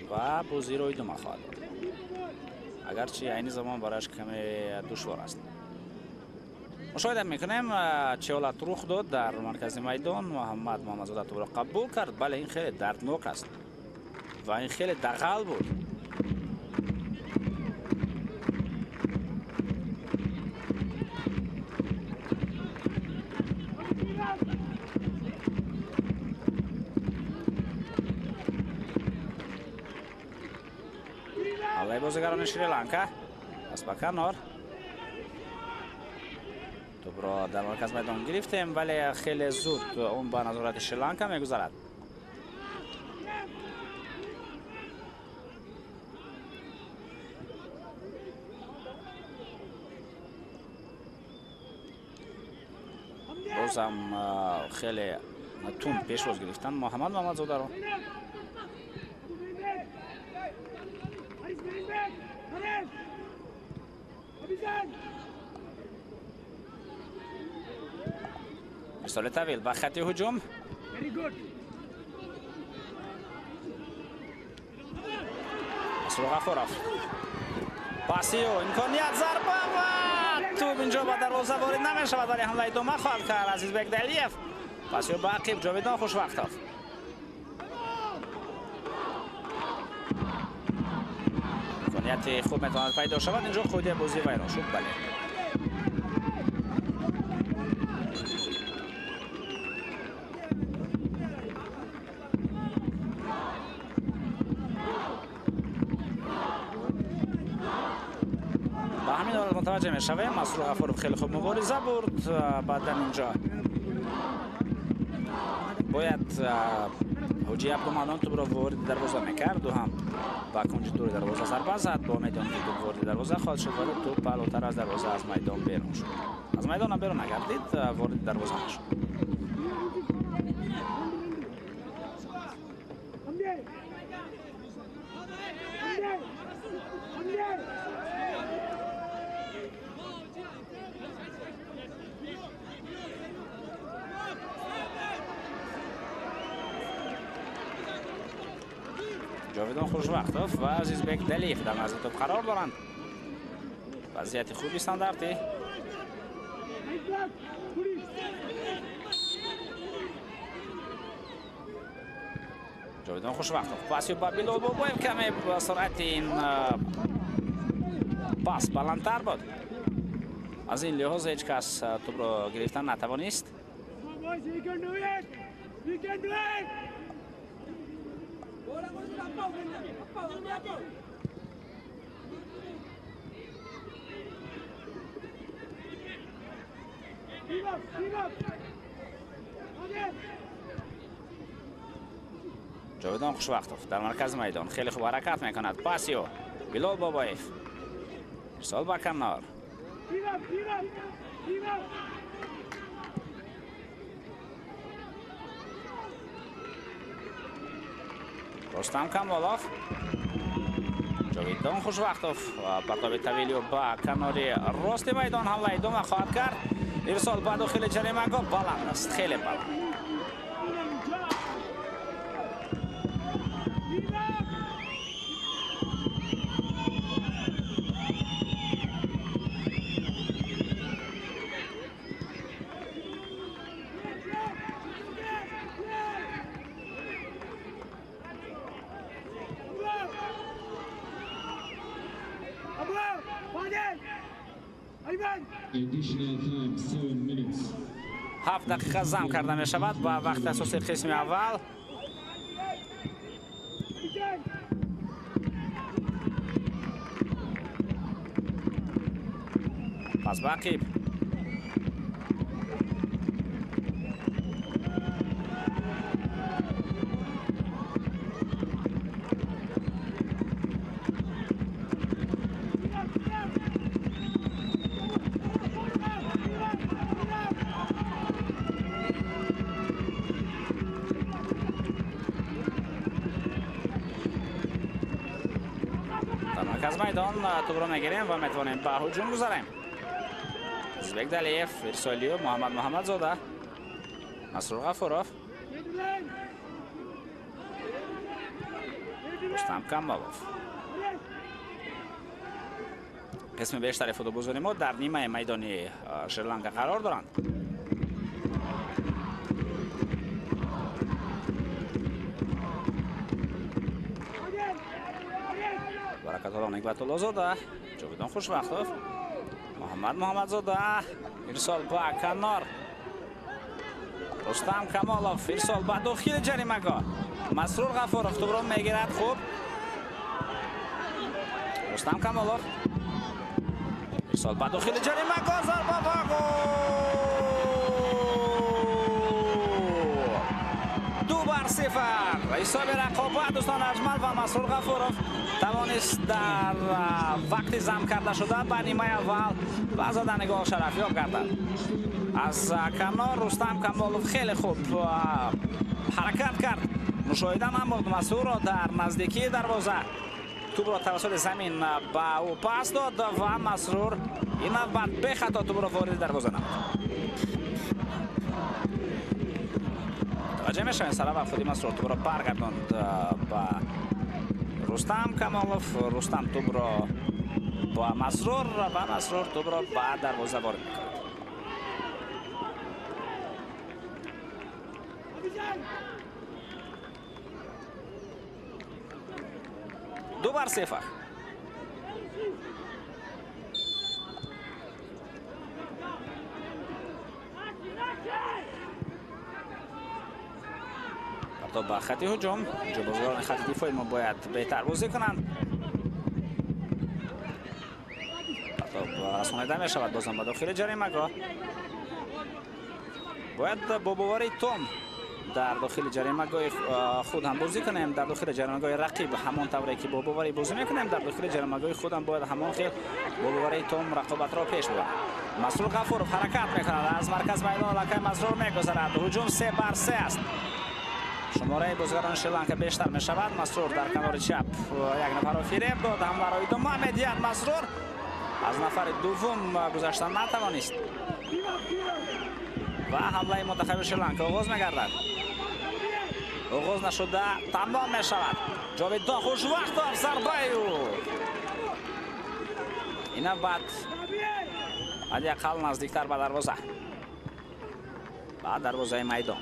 ва бозиро идома хоҳад дод, агарчи айни замон барояш каме душвор аст. Мушоҳида мекунем чӣ ҳолат рух дод дар маркази майдон. Муҳаммад Муҳаммадзода тӯбро қабул кард. Бале, ин хеле дарднок аст ва ин хеле дағал буд. Ҳамлаи бозигарони Шри-Ланка пас ба канор. Тӯбро дар марказ майдон гирифтем, вале хеле зуд он ба назорати Шри-Ланка мегузарад. Бозам хеле тунд пешвоз гирифтанд Муҳаммад Муҳаммадзодаро. ارسال طویل به خط هجوم. مسرور غفورов پاسیو امکانیت ضربه و توپ اینجا به دروازه وارد نمی‌شود، ولی حمله ادامه خواهد کرد عزیزبek دلیف. پاسیو به عقب جاویدان خوشوقتov. امکانیت خوب میتواند پیدا شود اینجا، خودی بازی ویران شد. بله متوجه میشویم مسرور غفورов خیلی خوب مبارزه برد. بعدا اینجا باید حاجی عبدالمنان توپ را وارد دروازه میکرد و هم با کنج دور دروازه ضربه زد با میدان که توپ وارد دروازه خواهد شد، ولی توپ بالاتر از دروازه از میدان بیرون شد. از میدان هم بیرون نگردید، وارد دروازه نشد. جاویدان خوشوقتov و عزیزبek دلیف در نزد توپ قرار دارند. وضعیت خوبی استانداردی. جاویدان خوشوقتov پاسی با بیلال بابایف، کمی با سرعت این پاس بلندتر بود، از این لحاظ هیچ کس توپ را گرفتن نتوانست. جاویدان خوشوقتov در مرکز میدان خیلی خوب حرکت میکند. پاسیو بیلال بابایف، ارسال به کنار. رستم کمالов، جاویدان خوشوقتov پرتاب طویلی به کنار راست میدان حمله ادامه خواهد کرد. ارسال به داخل جریمه‌گاه بلند است، خیلی بلند. 7 دقیقه زم کرده می شود با وقت اساسی قسم اول. پس به عقب میدان توپ را میگیریم و میتوانیم به هجوم گذاریم. عزیزبek دلیف، ارسالیو محمد محمدزاده، مسرور غفورов، رستم کمالов. قسم بیشتر فوتبالبازان ما در نیمه میدان شریلانکا قرار دارند. برکت‌الله نگبت‌الله‌زاده، جاویدان خوشوقتov، محمد محمدزاده، ارسال به کنار. رستم کمالов، ارسال به داخل جریمه‌گاه. مسرور غفورов توپ را میگیرد. خوب رستم کمالов ارسال به داخل جریمه‌گاه، ضربه و گل. 2-0. حساب رقابت دوستان ارجمند و مسرور غفورов توانست در وقت زم کرده شده به نیمه اول و زدن گل شرفیاب گردد. از کنار رستم کمالов خیلی خوب حرکت کرد، مشاهده نمود مسرور را در نزدیکی دروازه، توپ را توسط زمین به او پاس داد و مسرور این نوبت به خطا توپ را وارد دروازه نمود. متوجه میشویم سر خودی مسرور توپ را برگرداند به رستم کمالوف. رستم توپ را با مسرور و مسرور توپ را به دروازه وارد میکند. 2-0. پرتاب به خط هجوم. اینجا بازیگران خط دفاعی ما باید بهتر بازی کنند. پرتاب رسانیده می شود بازم به داخل جریمه‌گاه. باید با باوری تام در داخل جریمه‌گاه خود هم بازی کنیم، در داخل جریمه‌گاه رقیب همان طوری که با باوری بازی میکنیم در داخل جریمه‌گاه خود هم باید همان خیل با باوری تام رقابت را پیش ببریم. مسرور غفورов حرکت میکند از مرکز میدان، لکه مسرور میگذرد. هجوم 3-3 است. شماره بازیگران شریلانکا بیشتر میشود. مسرور در کنار چپ یک نفر را فریب داد، هم برای ادامه میدهد. مسرور از نفر دوم گذشتن نتوانست و حمله منتخب شریلانکا آغاز میگردد. оғоз нашуда тамом мешавад. Ҷовидон Хушвақтов зарбаи ӯ. Ин навбат ҳадди ақал наздиктар ба дарвоза, ба дарвозаи майдон.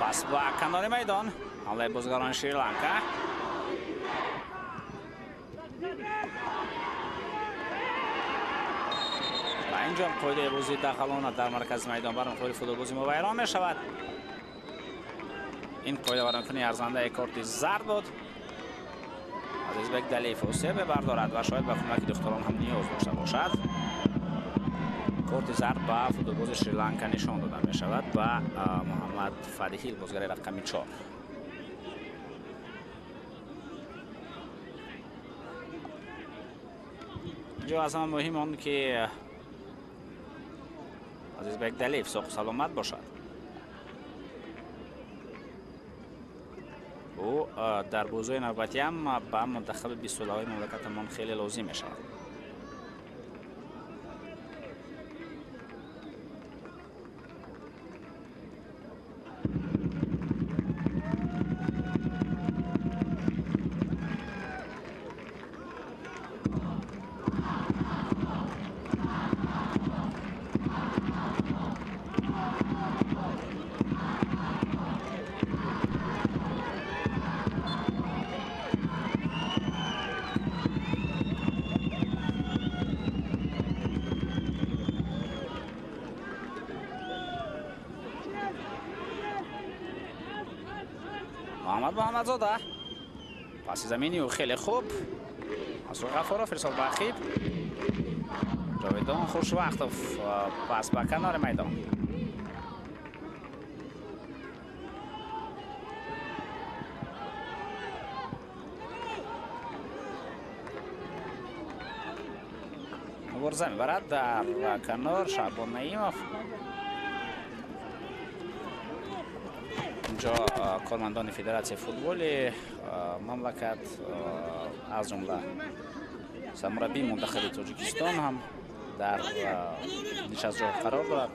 پس با کنار میدان حمله بازیگران شریلانکا. و اینجا قاعده بازی دخلانه در مرکز میدان برای خود فوتبال بازی ما ویران می شود. این قاعده برای ارزنده کارت زرد بود. عزیزبek دلیف آسیب بردارد و شاید به کمک دختران هم نیاز داشته باشد. کارت زرد به فوتبالباز شریلانکا نشان داده می شود و محمد فدیهیل بازیگر رقم 4. اینجا از همه مهم آن که عزیزبek دلیف ساق سلامت باشد. او در بازی نوبتی هم به منتخب 20 ساله‌های مملکتمان خیلی لازم می شود. محمد محمدزاده پاس زمینی و خیلی خوب مسرور غفورов ارسال به عقیب. جاویدان خوشوقتов پاس به کنار میدان. Мубориза мебарад дар канор Шаъбон Наимов. Инҷо кормандони федератсияи футболи мамлакат, аз ҷумла сармураббии мунтахаби Тоҷикистон ҳам дар нишастгоҳ қарор дорад.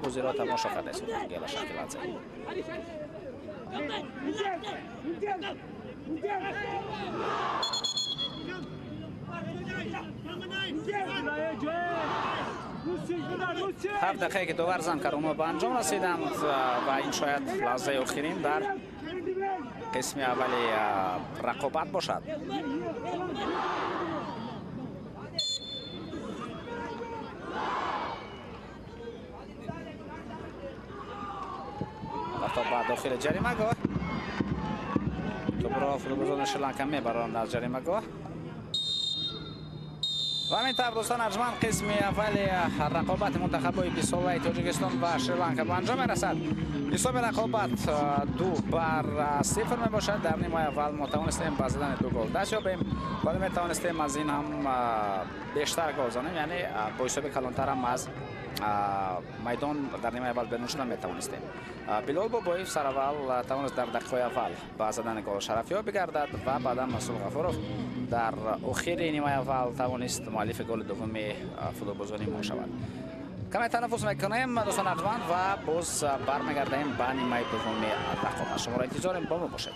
Бозиро тамошо кардааст Гела Шакиладзе. 7 дақиқае ки довар зан кард, онҳо ба анҷом расиданд ва ин шояд лаҳзаи охирин дар қисми аввали рақобат бошад. Топ ба дохили ҷаримагоҳ. Топро футболбозони Шри-Ланка мебаранд аз ҷаримагоҳ. Ва ҳамин тавр, дӯстон арҷманд, қисми аввали рақобати мунтахабҳои 20-солаи Тоҷикистон ва Шри-Ланка ба анҷом мерасад. Ҳисоби рақобат 2-0 мебошад. Дар нимаи аввал мо тавонистем ба задани 2 гол даст ёбем, вале метавонистем аз ин ҳам бештар гол занем, яъне бо ҳисоби калонтар ҳам аз майдон дар нимаи аввал берун шуда метавонистем. Билол Бобоев сараввал тавонист дар дақиқаҳои аввал ба задани гол шарафёб бигардад ва баъдан Масъул Ғафуров дар охири нимаи аввал тавонист муаллифи голи дуввуми футболбозони мо шавад. Каме танаффус мекунем, дӯстон арҷманд, ва боз бармегардем ба нимаи дуввуми рақобат. Шуморо интизорем, бо мо бошед.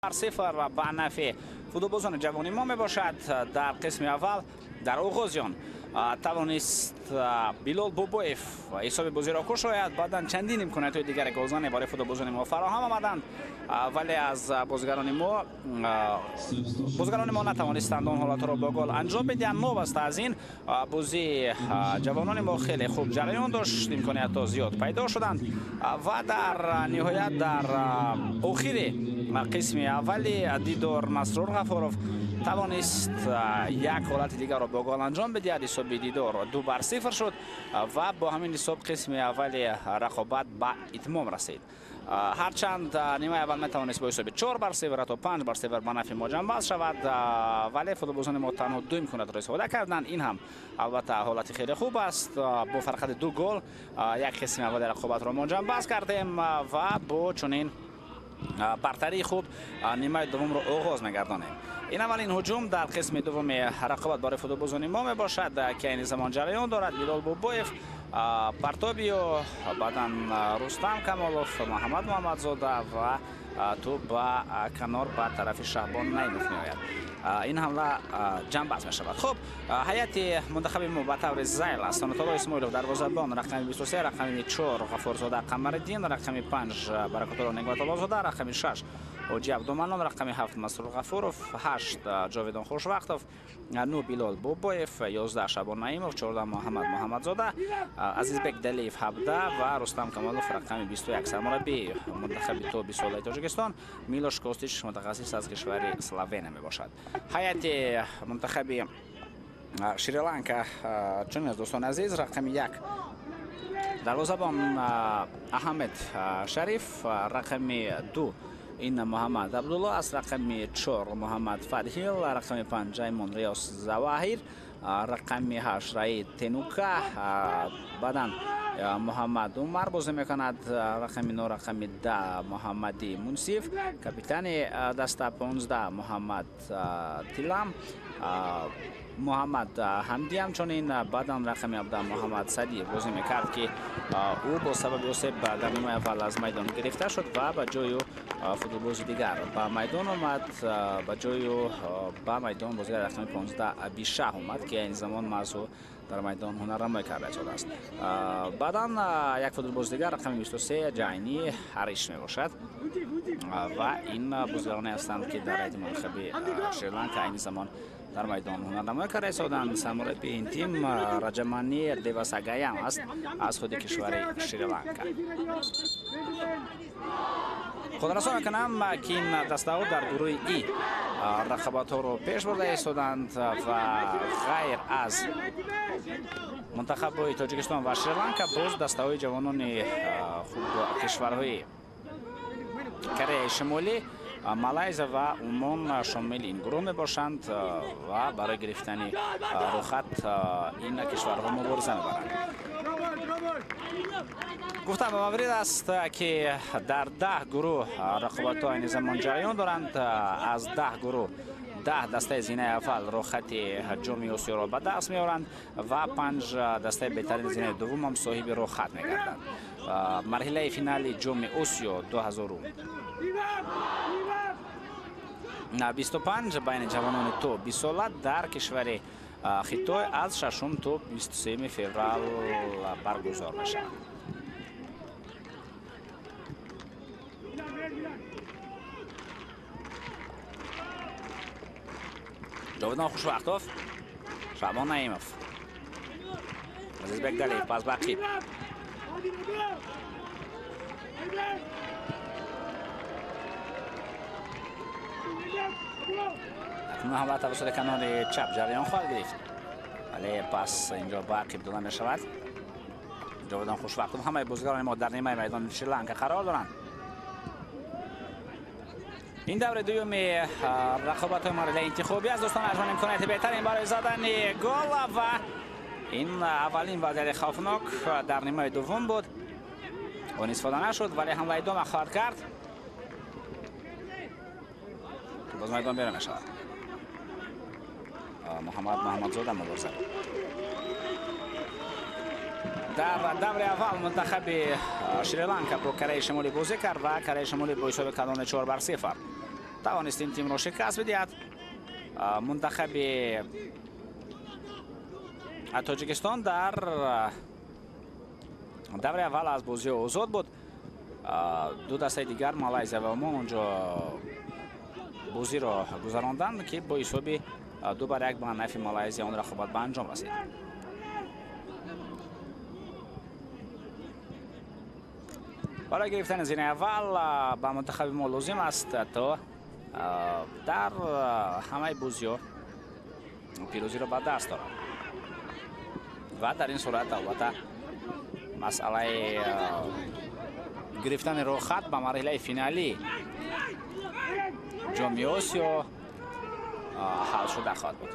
0 ба нафъи футболбозони ҷавони мо мебошад. Дар қисми аввал дар оғози он тавонист Билол Бобоев ҳисоби бозиро кушояд. Баъдан чандин имкониятҳои дигаре голзанӣ барои футболбозони мо фароҳам омаданд, вале аз бозигарони мо натавонистанд он ҳолатҳоро бо гол анҷом бидиҳанд. Новобаста аз ин бозии ҷавонони мо хеле хуб ҷараён дошт, имкониятҳо зиёд пайдо шуданд ва дар ниҳоят дар охири қисми аввали дидор Масрур Ғафуров тавонист як ҳолати дигарро бо гол анҷом бидиҳад. Ҳисоби дидор 2-0 шуд ва бо ҳамин ҳисоб қисми аввали рақобат ба итмом расид. Ҳарчанд нимаи аввал метавонист бо ҳисоби 4-0 ҳатто 5-0 ба нафъи мо ҷамъбаст шавад, вале футболбозони мо танҳо ду имкониятро истифода карданд. Ин ҳам албатта ҳолати хеле хуб аст. Бо фарқияти 2 гол як қисми аввали рақобатро мо ҷамъбаст кардем ва бо чунин бартарии хуб нимаи дуввумро оғоз мегардонем. Ин аввалин ҳуҷум дар қисми дуввуми рақобат барои футболбозони мо мебошад, ки айни замон ҷараён дорад. Билол Бобоев, Партобио, баъдан Рустам Камолов, Муҳаммад Муҳаммадзода ва тӯб ба канор ба тарафи Шаҳбон Наимов меояд. Ин ҳамла ҷамъбаст мешавад. Хуб, ҳайати мунтахаби мо ба таври зайл аст. Санатулло Исмоилов дарвозабон, рақами 23, рақами 4 Ғафурзода Қамариддин, рақами 5 Баракатулло Неъматуллозода, рақами 6 Ҳоҷи Абдуманон, рақами 7 Масрур Ғафуров, 8 Ҷовидон Хушвақтов, 9 Билол Бобоев, 11 Шабон Наимов, 14 Муҳаммад Муҳаммадзода, Азизбек Далиев 17 ва Рустам Камолов рақами 21. Сармураббии мунтахаби то 20 солаи Тоҷикистон Милош Костич, мутахассис аз кишвари Словения мебошад. Ҳайати мунтахаби Шри-Ланка чунин аст, дӯстони азиз: рақами 1 дарвозабон Аҳмед Шариф, рақами 2 ин Муҳаммад Абдулло аст, рақами 4 Муҳаммад Фарҳил, рақами 5 Ҷаймон Риёс Заваҳир, рақами 8 Раид Тенука, баъдан Муҳаммад Умар бозӣ мекунад, рақами 9, рақами 10 Муҳаммади Мунсиф, капитани даста 15 Муҳаммад Тилам, Муҳаммад Ҳамдӣ ҳамчунин, баъдан рақами 17 Муҳаммад Садиев бозӣ мекард, ки ӯ бо сабаби осеб дар нимаи аввал аз майдон гирифта шуд ва ба ҷои ӯ футболбози дигар ба майдон омад. Ба ҷои ӯ ба майдон бозигари рақами 15 Бишаҳ омад, ки айни замон маҳз ӯ дар майдон ҳунарнамоӣ карда истодааст. Баъдан як футболбози дигар рақами 23 Ҷайни Ҳариш мебошад ва ин бозигароне ҳастанд, ки дар ҳайати мунтахаби Шри-Ланка айни замон дар майдон ҳунарнамоӣ карда истоданд. Сармураббии ин тим Раҷамани Девасагаям аст аз худи кишвари Шри-Ланка. Худрасон мекунам, ки ин дастаҳо дар гурӯҳи И рақобатҳоро пеш бурда истоданд ва ғайр аз мунтахабҳои Тоҷикистон ва Шри-Ланка боз дастаҳои ҷавонони хуб кишварҳои Кореяи Шимолӣ, Малайзия ва Умон шомили ин гурӯҳ мебошанд ва барои гирифтани рӯхат ин кишварҳо мубориза мебаранд. Гуфтам ба маврид аст, ки дар 10 гурӯҳ рақобатҳо айни замон ҷараён доранд. Аз 10 гурӯҳ 10 дастаи зинаи аввал рӯхати ҷоми Осиёро ба даст меоранд ва 5 дастаи беҳтарини зинаи дуввум ҳам соҳиби рӯхат мегарданд. Марҳилаи финали ҷоми Осиё 2025 байни ҷавонони то 20 сола дар кишвари Хитой аз 6 то 23 феврал баргузор мешавад. Ҷовидон Хушвақтов, Шаъбон Наимов, Азизбек Далиев пас ба ақиб. Акнун ҳамла тавассути канори чап ҷараён хоҳад гирифт, вале пас инҷо ба ақиб дода мешавад. Ҷовидон Хушвақтов, ҳамаи бозигарони мо дар нимаи майдони Шри-Ланка қарор доранд. Ин даври дуюми рақобатҳои марҳилаи интихобӣ аст, дӯстон арҷманд. Имконияти беҳтарин барои задани гол ва ин аввалин вазъияти хавфнок дар нимаи дуввум буд. Он истифода нашуд, вале ҳамла идома хоҳад кард. Боз майдон берун мешавад. Муҳаммад Муҳаммадзода мубориза. Дар даври аввал мунтахаби Шри-Ланка бо Кореяи Шимолӣ бозӣ кард ва Кореяи Шимолӣ бо ҳисоби калони 4-0 тавонист ин тимро шикаст бидиҳад. Мунтахаби Тоҷикистон дар даври аввал аз бозиҳо озод буд. Ду дастаи дигар, Малайзия ва Омон, онҷо бозиро гузаронданд, ки бо ҳисоби 2-1 ба нафи Малайзия он рақобат ба анҷом расид. Барои гирифтани зинаи аввал ба мунтахаби мо лозим аст то дар ҳамаи бозиҳо пирӯзиро ба даст дорад ва дар ин сурат албатта масъалаи гирифтани роҳхат ба марҳилаи финалӣ ҷоми Осиё ҳал шуда хоҳад буд.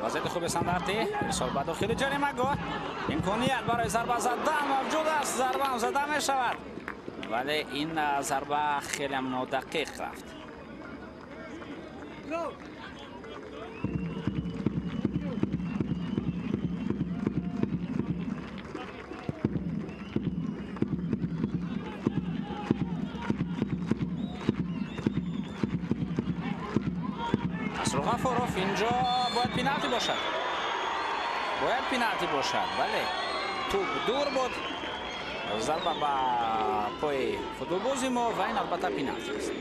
وضعیت خوب سندرتی، ارسال به داخل جریمه‌گاه، امکانیت برای ضربه زدن موجود است، ضربه هم زده می شود، ولی این ضربه خیلی هم نادقیق رفت. غفاروف اینجا باید پینالتی باشد، باید پینالتی باشد، بله توپ دور بود، ضربه به پای فوتبالباز ما و این البته پینالتی است.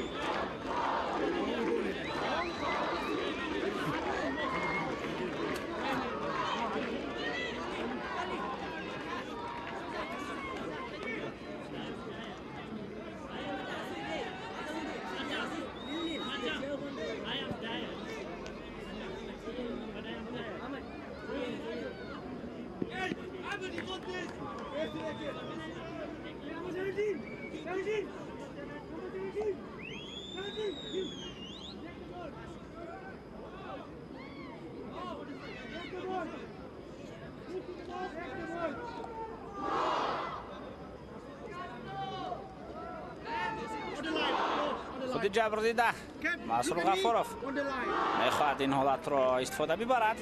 خود جبردیده مسرور غفاروف میخواهد این حالت را استفاده ببرد،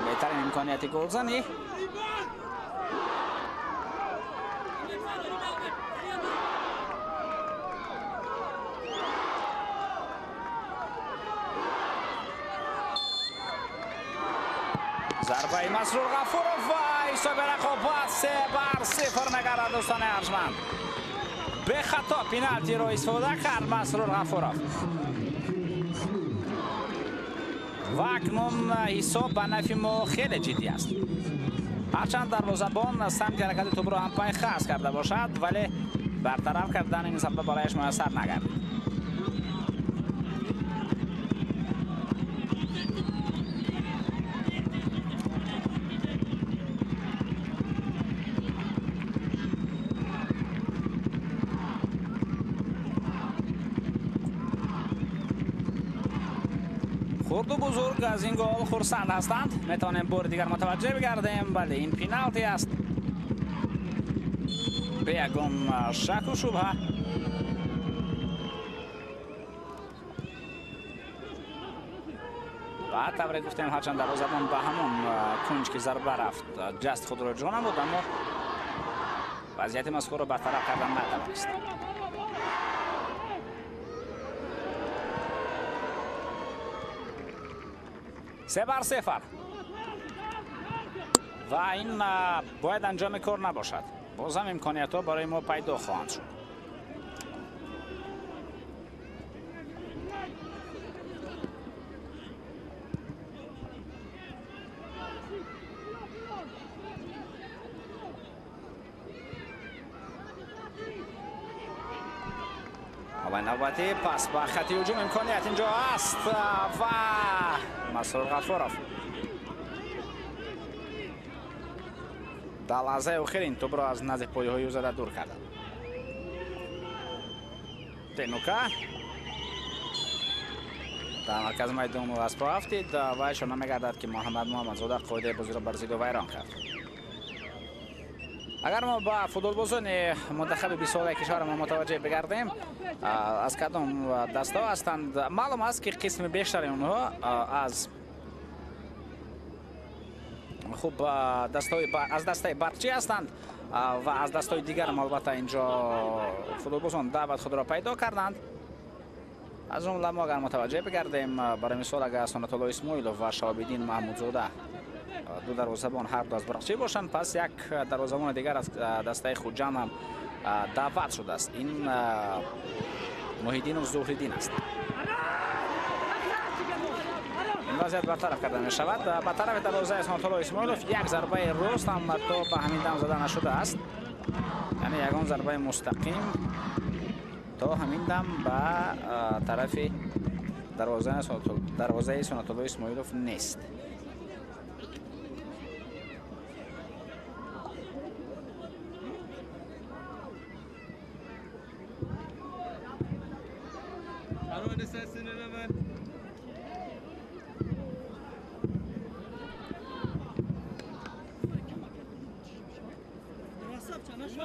بهترین امکانیت گلزنی. ضربه مسرور غفاروف و حساب رقابت 3-0 میگردد. دوستان ارجمند، به خطا پینالتی رو استفاده کرد مسرور غفاروف و اکنون حساب به نفع ما خیلی جدی است. هرچند دروازه‌بان سمت حرکت توپ را هم پای خاص کرده باشد، ولی برطرف کردن این ضربه برایش میسر نگردید. خرد و بزرگ از این گل خرسند هستند. میتونیم بار دیگر متوجه بگردیم. بله این پینالتی است به یکم شک و شبهه. و طوری گفتیم هرچند دروازه‌بان به همون کنج که ضربه رفت جست خود را جا نبود، اما وضعیت مذکور را برطرف کردن نتوانست. 3-0 و این باید انجام کار نباشد. باز هم امکانیت ها برای ما پیدا خواهند شد. ҳамлаи навбатӣ, пас ба хати ҳуҷум, имконият инҷо аст ва Масрур Ғафуров дар лаҳзаи охир ин тӯбро аз назди пойҳои ӯ зада дур карданд. Тенука дар маркази майдон аз по афтид ва ишора мегардад, ки Муҳаммад Муҳаммадзода қоидаи бозиро бар зидди вайрон кард. Агар мо ба футболбозони мунтахаби 20-солаи кишвари мо мутаваҷҷеҳ бигардем, аз кадом дастаҳо ҳастанд, маълум аст, ки қисми бештари онҳо аз хуб аз дастаи Барқчӣ ҳастанд ва аз дастҳои дигарам албатта инҷо футболбозон даъват худро пайдо карданд. Аз ҷумла мо агар мутаваҷҷеҳ бигардем, барои мисол агар Сонатулло Исмоилов ва Шаҳобиддин Маҳмудзода ду дарвозабон ҳар ду аз Барқчӣ бошанд, пас як дарвозабони дигар аз дастаи Хуҷанд ҳам даъват шудааст. Ин Муҳиддинов Зуҳриддин аст. Ин вазъият бартараф карда мешавад. Ба тарафи дарвозаи Сонатулло Исмоилов як зарбаи рост ҳам то ба ҳамин дам зада нашудааст, яъне ягон зарбаи мустақим то ҳамин дам ба тарафи дарвозаи Сонатулло Исмоилов нест.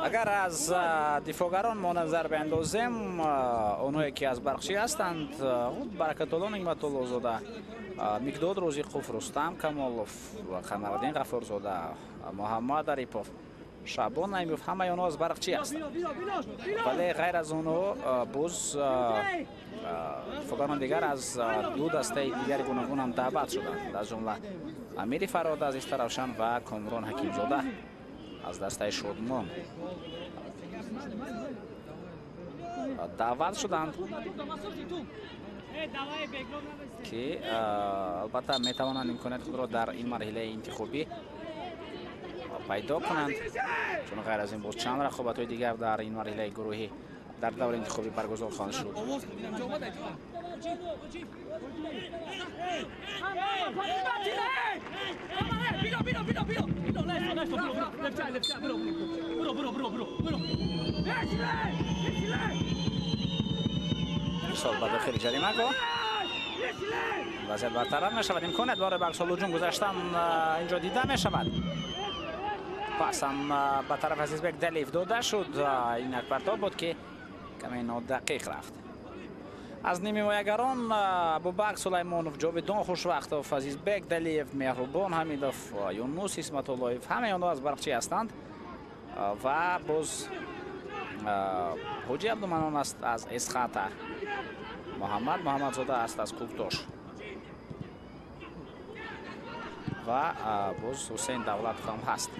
Агар аз дифоъгарон мо назар биандозем, онҳое ки аз Барқчӣ ҳастанд, Баракатулло Ниъматуллозода, Миқдод Розиқов, Рустам Камолов, Қамараддин Ғафурзода, Муҳаммад Арипов, Шаъбон Наимов, ҳамаи онҳо аз Барқчӣ ҳастанд. Вале ғайр аз онҳо боз дифоъгарон дигар аз ду дастаи дигари гуногун ҳам даъват шуданд, аз ҷумла Амири Фарод аз Истаравшан ва Комрон Ҳакимзода аз дастаи Шодмон даъват шуданд, ки албатта метавонанд имконияти худро дар ин марҳилаи интихобӣ пайдо кунанд, чун ғайр аз ин боз чанд рақобатҳои дигар дар ин марҳилаи гурӯҳӣ дар даври интихобӣ баргузор хоҳанд шуд. Ирсол ба дохили ҷаримагоҳ, вазъият бартараф мешавад. Имконият барои Барқсол ҳуҷум гузаштан инҷо дида мешавад. Пас ҳам ба тарафи Азизбек Далиев дода шуд. Ин як партоб буд, ки каме нодақиқ рафт. Аз нимҳимоягарон Абубакр Сулаймонов, Ҷовидон Хушвақтов, Азизбек Далиев, Меҳрубон Ҳамидов, Юнус Исматуллоев, ҳамаи онҳо аз Барқчӣ ҳастанд ва боз Ҳоҷи Абдуманон аст аз Эсхата, Муҳаммад Муҳаммадзода аст аз Кӯктош ва боз Ҳусейн Давлатов ҳам ҳаст,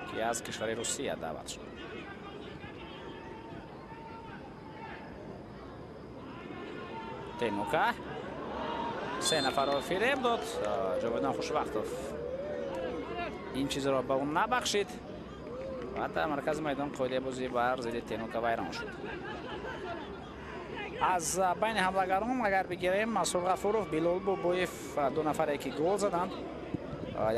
ки аз кишвари Русия даъват шуд. Тенука се нафарро фиреб дод. Ҷовидон Хушвақтов ин чизро ба ӯ набахшид ва дар маркази майдон қоидаи бозӣ бар зидди Тенука вайрон шуд. Аз байни ҳамлагарон агар бигирем, Масрур Ғафуров, Билол Бобоев, ду нафаре ки гол заданд,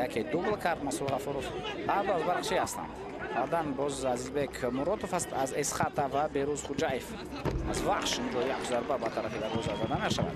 яке дубл кард Масрур Ғафуров, ҳар ду аз Барқчӣ ҳастанд. Баъдан боз Азизбек Муротов аст аз Эсхата ва Берӯз Хуҷаев аз Вахш. Инҷо як зарба ба тарафи дарвоза зада мешавад.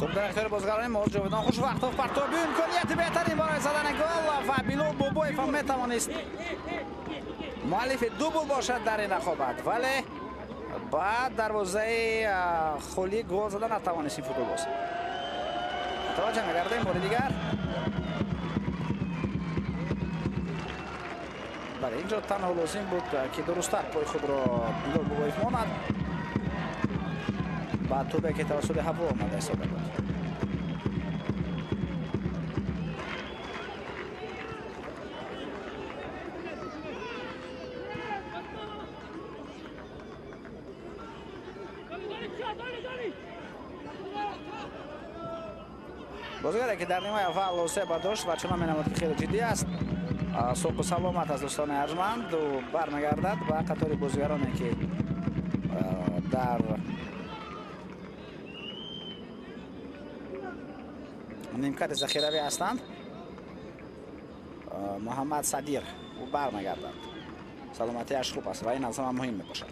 Топ дар ихтиёри бозигарони мо Ҷовидон Хушвақтов партоби имконияти беҳтарин барои задани гол ва Билол Бобоев ҳам метавонист муаллифи дубл бошад дар ин рақобат, вале ба дарвозаи холӣ гол зада натавонист ин футболбоз. Мутаваҷҷеҳ мегардем бори дигар. Бале, инҷо танҳо лозим буд ки дурусттар пои худро Билол Бобоев монад ба тӯбе ки тавассути ҳаво омада истода буд. Бозигаре ки дар нимаи аввал осеб бардошт ва чунон менамуд ки хеле ҷиддӣ аст, соқу саломат аз дӯстони арҷманд бармегардад ба қатори бозигароне ки дар нимкати захиравӣ ҳастанд. Муҳаммад Садир ӯ бармегардад, саломатиаш хуб аст ва ин аз ҳама муҳим мебошад.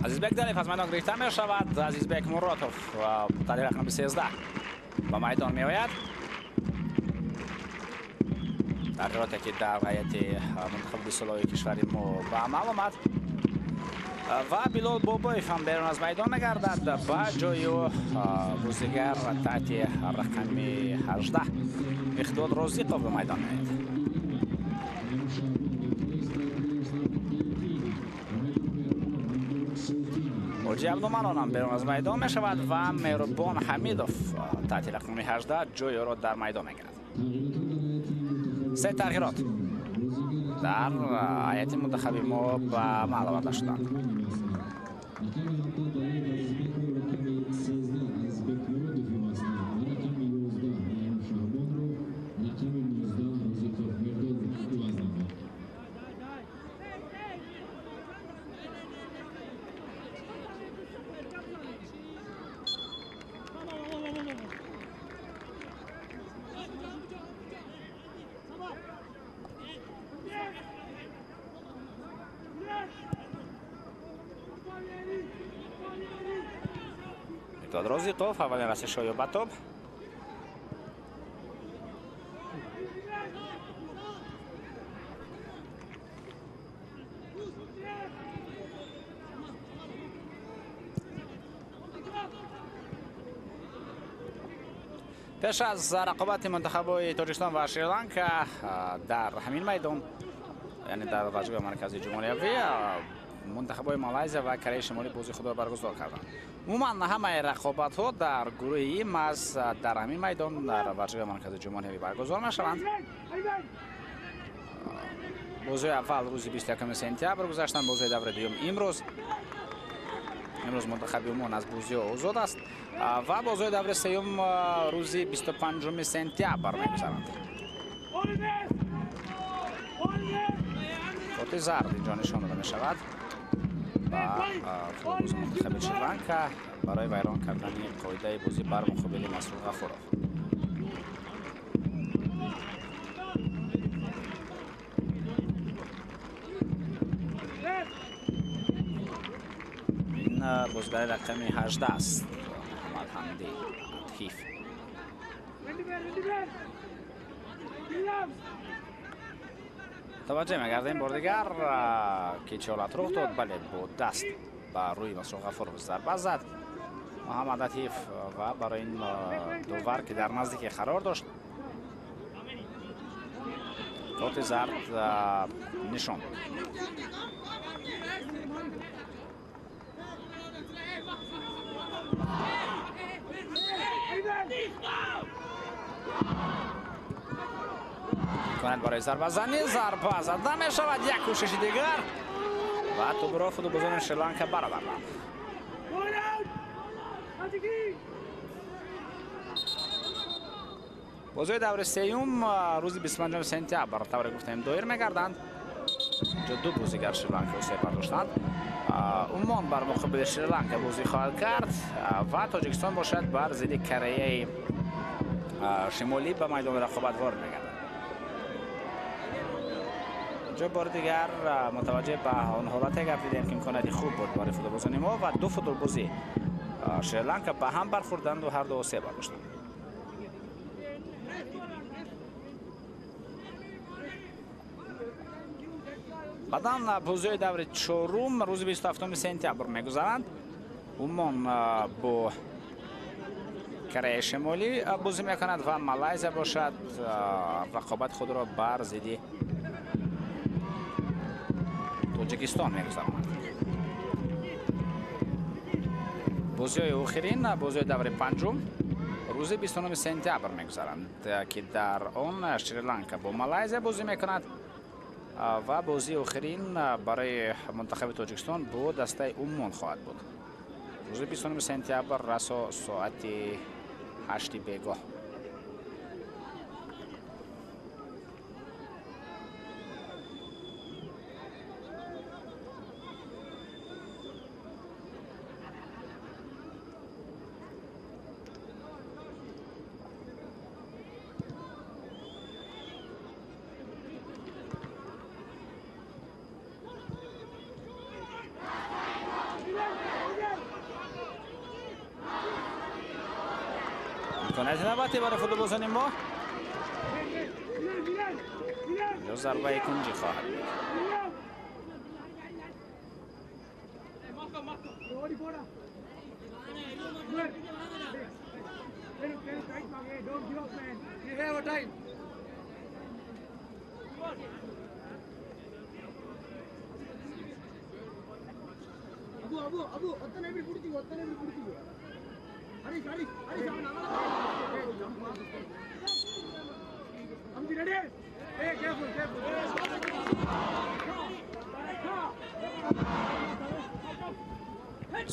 Азизбек Далиев аз майдон гирифта мешавад. Азизбек Муротов тари рақами 13 ба майдон меояд. Тағйироте ки дар ҳайати мунтахаби бистсолаи кишвари мо ба амал омад ва Билол Бобоев ҳам берун аз майдон мегардад. Ба ҷои ӯ бозигар таҳти рақами 18 Михдод Розиқов ба майдон меояд. Ҳоҷи Абдуманон ҳам берун аз майдон мешавад ва Меҳрубон Ҳамидов таҳти рақами 18 ҷои ӯро дар майдон мегирад. Се тағйирот дар ҳайати мунтахаби мо ба амал оварда шуданд. Розиқов аввалин расишҳои ба тоб. Пеш аз рақобати мунтахабҳои Тоҷикистон ва Шри-Ланка дар ҳамин майдон, яъне дар варзишгоҳи марказии ҷумҳуриявӣ, мунтахабҳои Малайзия ва Кореяи Шимолӣ бозии худро баргузор карданд. Умуман ҳамаи рақобатҳо дар гурӯҳи маҳз дар ҳамин майдон дар варзишгоҳи марказии ҷумҳуриявӣ баргузор мешаванд. Бозиҳои аввал рӯзи 21 сентябр гузаштанд, бозиҳои давраи дуюм имрӯз. Имрӯз мунтахаби Умон аз бозиҳо озод аст ва бозиҳои давраи сеюм рӯзи 25 сентябр мегузаранд. Корти зард инҷо нишон дода мешавад ба футболбози мунтахаби Шри-Ланка барои вайрон кардани қоидаи бозӣ бар муқобили Масрур Ғафуров. Ин бозигари рақами 18 аст, Муҳаммад Ҳамдӣ Атҳиф. Таваҷҷӯҳ мегардем бор дигар ки чӣ ҳолат рух дод. Бале, бо даст ба рӯи Масрур Ғафуров зарба зад Муҳаммад Атиф ва барои ин довар ки дар наздикӣ қарор дошт корти зард нишон дод. Имконият барои зарбазанӣ, зарба зада мешавад, як кӯшиши дигар ва тӯбро футболбозони Шри-Ланка бароварданд. Бозиҳои даври сеюм рӯзи 25 сентябр тавре гуфтем доир мегарданд. Инҷо ду бозигар Шри-Ланка осеб бардоштанд. Умон бар муқобили Шри-Ланка бозӣ хоҳад кард ва Тоҷикистон бошад бар зидди Кореяи Шимолӣ ба майдони рақобат ворид мегардад. Инҷо бори дигар мутаваҷҷеҳ ба он ҳолате гардидем ки имконияти хуб буд барои футболбозони мо ва ду футболбози Шри-Ланка ба ҳам бархӯрданду ҳар ду осеб бардоштанд. Баъдан бозиҳои даври чорум рӯзи 27 сентябр мегузаранд. Умон бо Кореяи Шимолӣ бозӣ мекунад ва Малайзия бошад рақобати худро бар зидди Тоҷикистон мегузаронад. Бозиҳои охирин, бозиҳои даври панҷум рӯзи 29 сентябр мегузаранд, ки дар он Шри-Ланка бо Малайзия бозӣ мекунад ва бозии охирин барои мунтахаби Тоҷикистон бо дастаи Умон хоҳад буд. Рӯзи 29 сентябр расо соати 8 бегоҳ. Имконияти навбатӣ барои футболбозони мо. Инҷо зарбаи кунҷӣ хоҳад буд.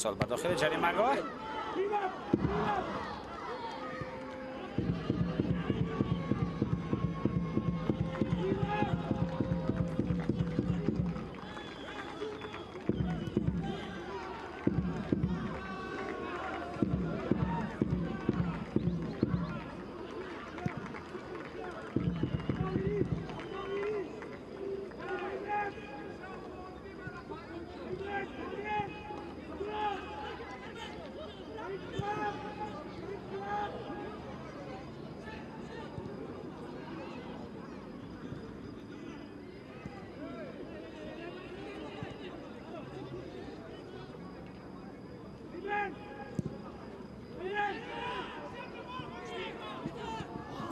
Сол ба дохили ҷаримагоҳ.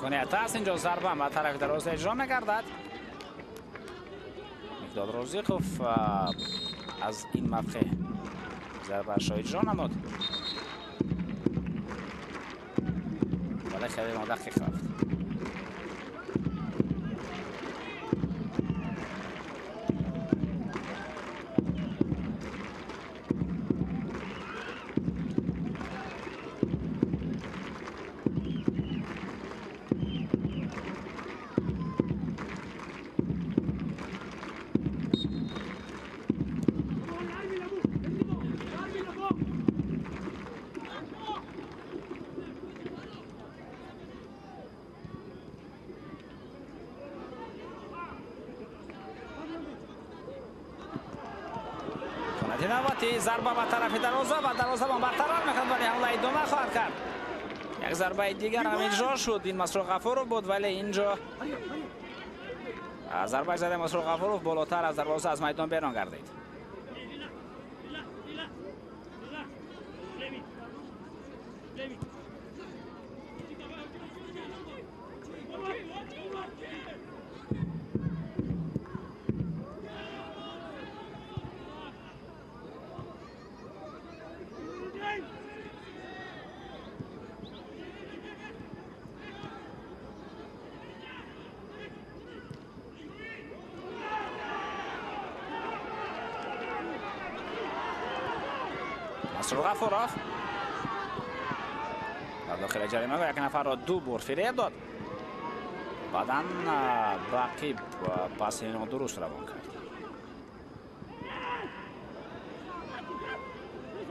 Имконият аст инҷо зарба ба тарафи дарвоза иҷро мегардад. Миқдод Розиқов аз ин мавқеъ зарбаашро иҷро намуд, вале хеле нодақиқ рафт. Навбати зарба ба тарафи дарвоза ва дарвозабон бартараф мекунад, вале ҳамла идома хоҳад кард. Як зарбаи дигар ҳам иҷро шуд. Ин Масрур Ғафуров буд, вале инҷо зарбаи задаи Масрур Ғафуров болотар аз дарвоза аз майдон берун гардид. Масрур Ғафуров дар дохили ҷаримагоҳ як нафарро ду бор фиреб дод, баъдан рақиб паси нодуруст равон кард.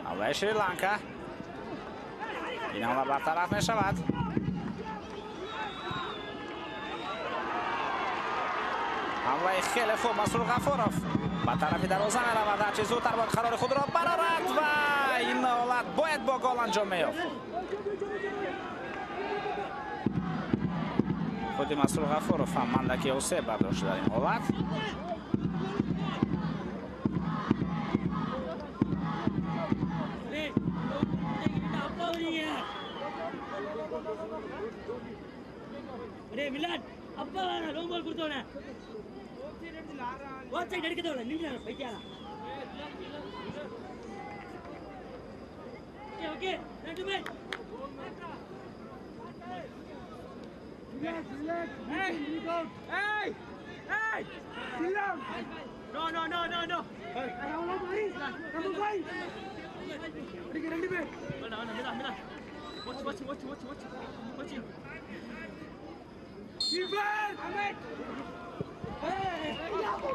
Ҳамлаи Шри-Ланка, ин ҳамла бартараф мешавад. Ҳамлаи хеле хуб Масрур Ғафуров ба тарафи дарвоза меравад, ҳарчи зудтар бояд қарори худро барорад ва ин ҳолат бояд бо гол анҷом меёфт. Худи Масрур Ғафуров ҳам мандаки осеб бардошт дар ин ҳолат.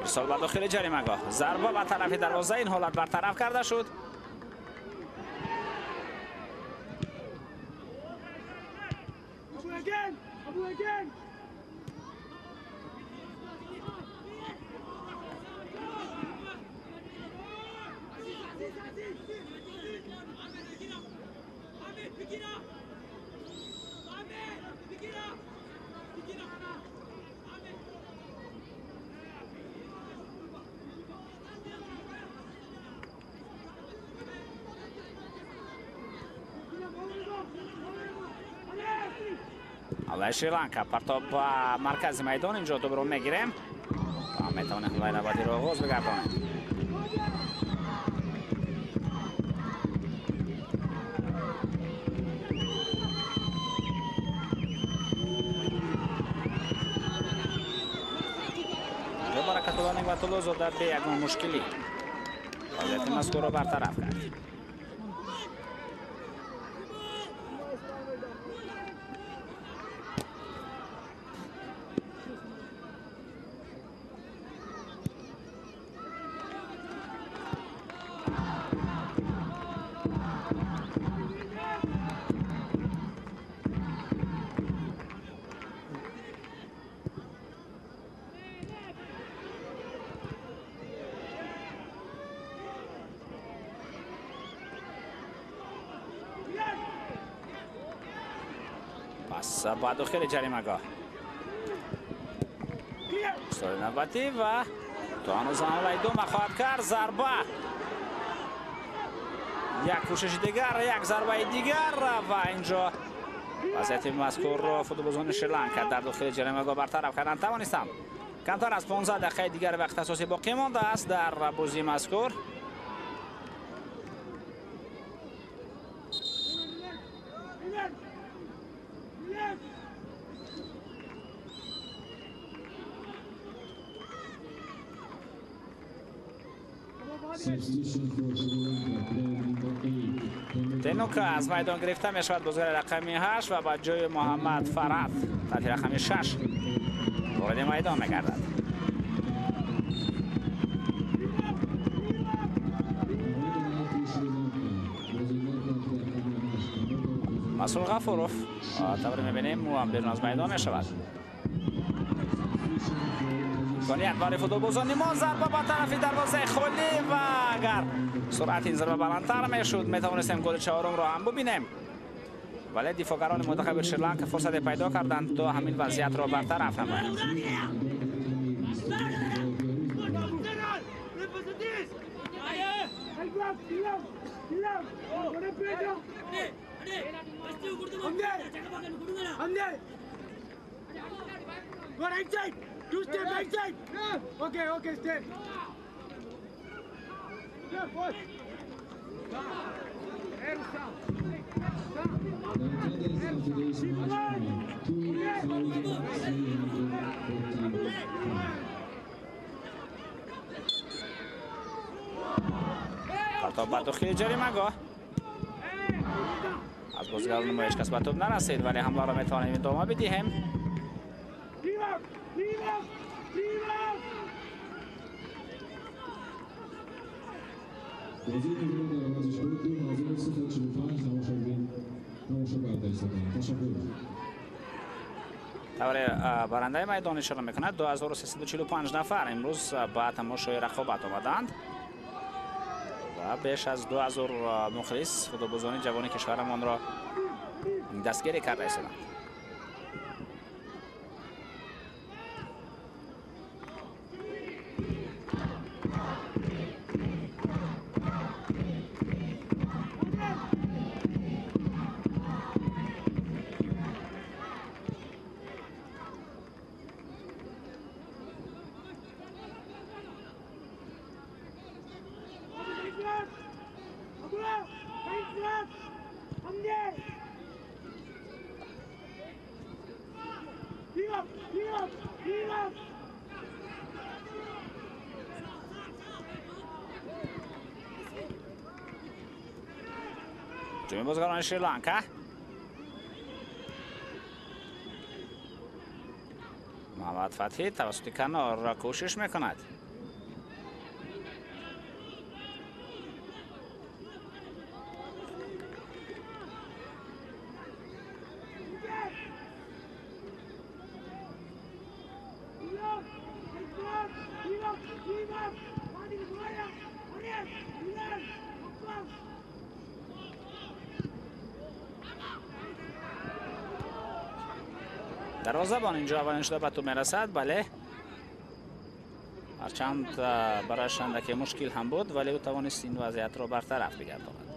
ارسال به داخل جریمه‌گاه، ضربه به طرف دروازه، این حالت برطرف کرده شد. ҳамлаи Шри-Ланка партоб ба маркази майдон, инҷо тӯбро мегирем ва метавонем ҳамлаи навбатиро оғоз бигардонем. Инҷо Баракатулло Неъматуллозода бе ягон мушкилӣ вазъияти мазкурро бартараф кард. پس با داخل جریمه‌گاه سال نوبتی و تا هنوز حمله دوم خواهد کرد. ضربه، یک کوشش دیگر، یک ضربه دیگر و اینجا وضعیت مذکور را فوتبالبازان شریلانکا در داخل جریمه‌گاه برطرف کردن توانستند. کمتر از 15 دقیقه دیگر وقت اساسی باقی مانده است در بازی مذکور. تنوکا از میدان گرفته می شود، بازیگر رقم 8 و با جای محمد فراد تحت رقم 6 وارد میدان می گردد. مسعود غفوروف طور میبینیم او هم بیرون از میدان می شود. Имконият барои футболбозони мо, зарба ба тарафи дарвозаи холӣ ва агар суръати ин зарба баландтар мешуд, метавонистем голи чаҳорумро ҳам бубинем. Вале дифоъгарони мунтахаби Шри-Ланка фурсате пайдо карданд то ҳамин вазъиятро бартараф намоянд. Go right side. Two step right side. Okay, okay, stay. Yeah, boy. The totals of today's match are 2,345. Партоб ба дохили ҷаримагоҳ. Аз бозигарони мо ҳеҷ кас ба тӯб нарасид, вале ҳамларо метавонем идома бидиҳем. Бозии имрӯза дар варзишгоҳи 2345 тамошобин тамошо карда истоданд. Ташаккур. Тавре барандаи майдон ишора мекунад, 2345 нафар имрӯз ба тамошои рақобат омаданд ва беш аз 2000 мухлис футболбозони ҷавони кишварамонро дастгирӣ карда истоданд. Ҳуҷуми бозигарони Шри-Ланка. Муҳаммад Фатҳӣ тавассути канор кӯшиш мекунад. Дарвозабон инҷо аввалин шуда ба тӯб мерасад. Бале, ҳарчанд барояш андаке мушкил ҳам буд, вале ӯ тавонист ин вазъиятро бартараф бигардонад.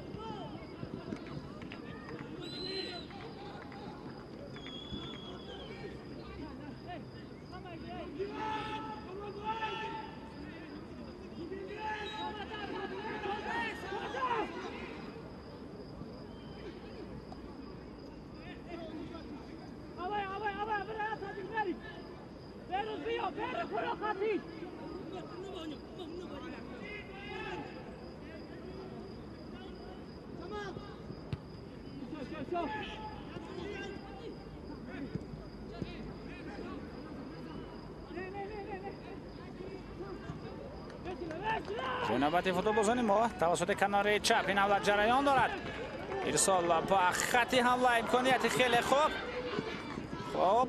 Навбати футболбозони мо тавассути канори чап ин ҳамла ҷараён дорад. Ирсол ба хати ҳамла, имконияти хеле хуб. Хуб,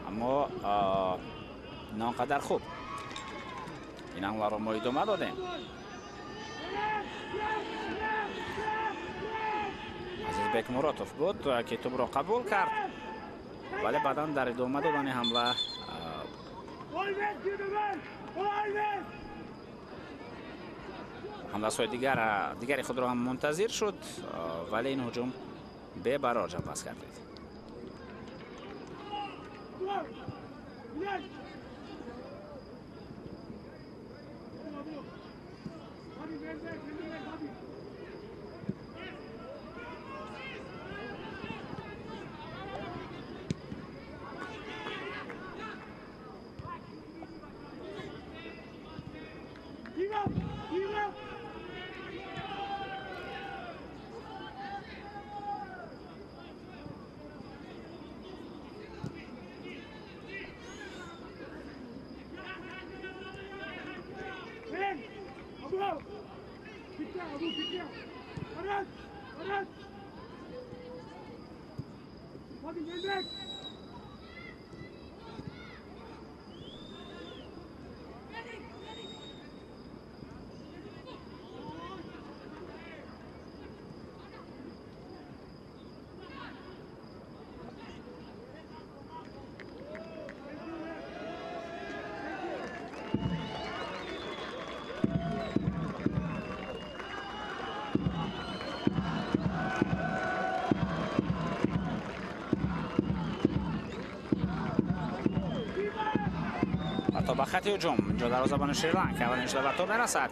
аммо на он қадар хуб. Ин ҳамларо мо идома додем. Азизбек Муротов буд ки тӯбро қабул кард, вале баъдан дар идома додани ҳамла ҳамласои дигари худро ҳам мунтазир шуд, вале ин ҳуҷум бебарор ҷанбаз гардид. хати ҳуҷум. Инҷо дарвозабони Шри-Ланка аввалин шуда ба тоб мерасад.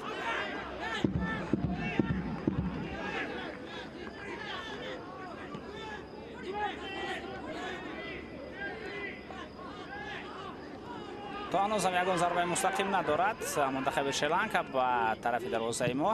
То ҳанӯз ҳам ягон зарбаи мустақим надорад мунтахаби Шри-Ланка ба тарафи дарвозаи мо.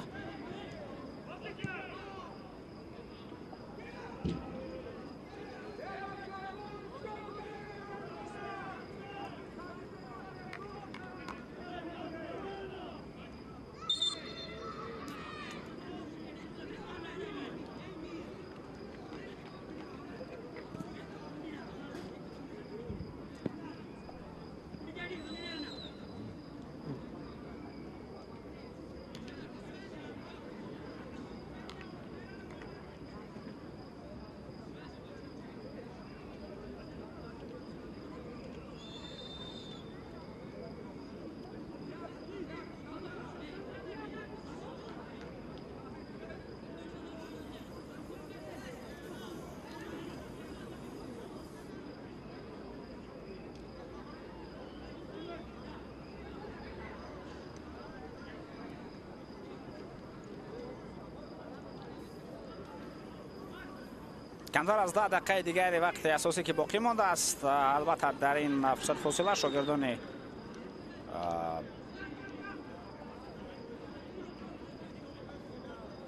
Камтар аз 10 дақиқаи дигари вақти асосӣ ки боқӣ мондааст. Албатта дар ин фурсат фосила шогирдони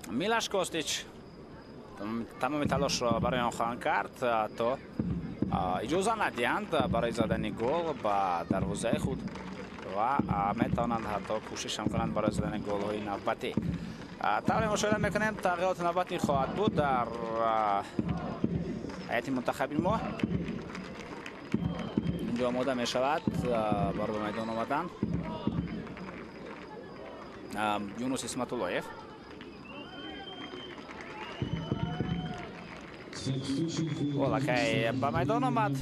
Милаш Костич тамоми талошро барои он хоҳанд кард то иҷоза надиҳанд барои задани гол ба дарвозаи худ ва метавонанд ҳатто кӯшиш ҳам кунанд барои задани голҳои навбатӣ. Тавре мушоҳида мекунем, тағйироти навбатӣ хоҳад буд дар ҳайати мунтахаби мо. Инҷо омода мешавад барои ба майдон омадан Юнус Исматуллоев. Олакай ба майдон омад.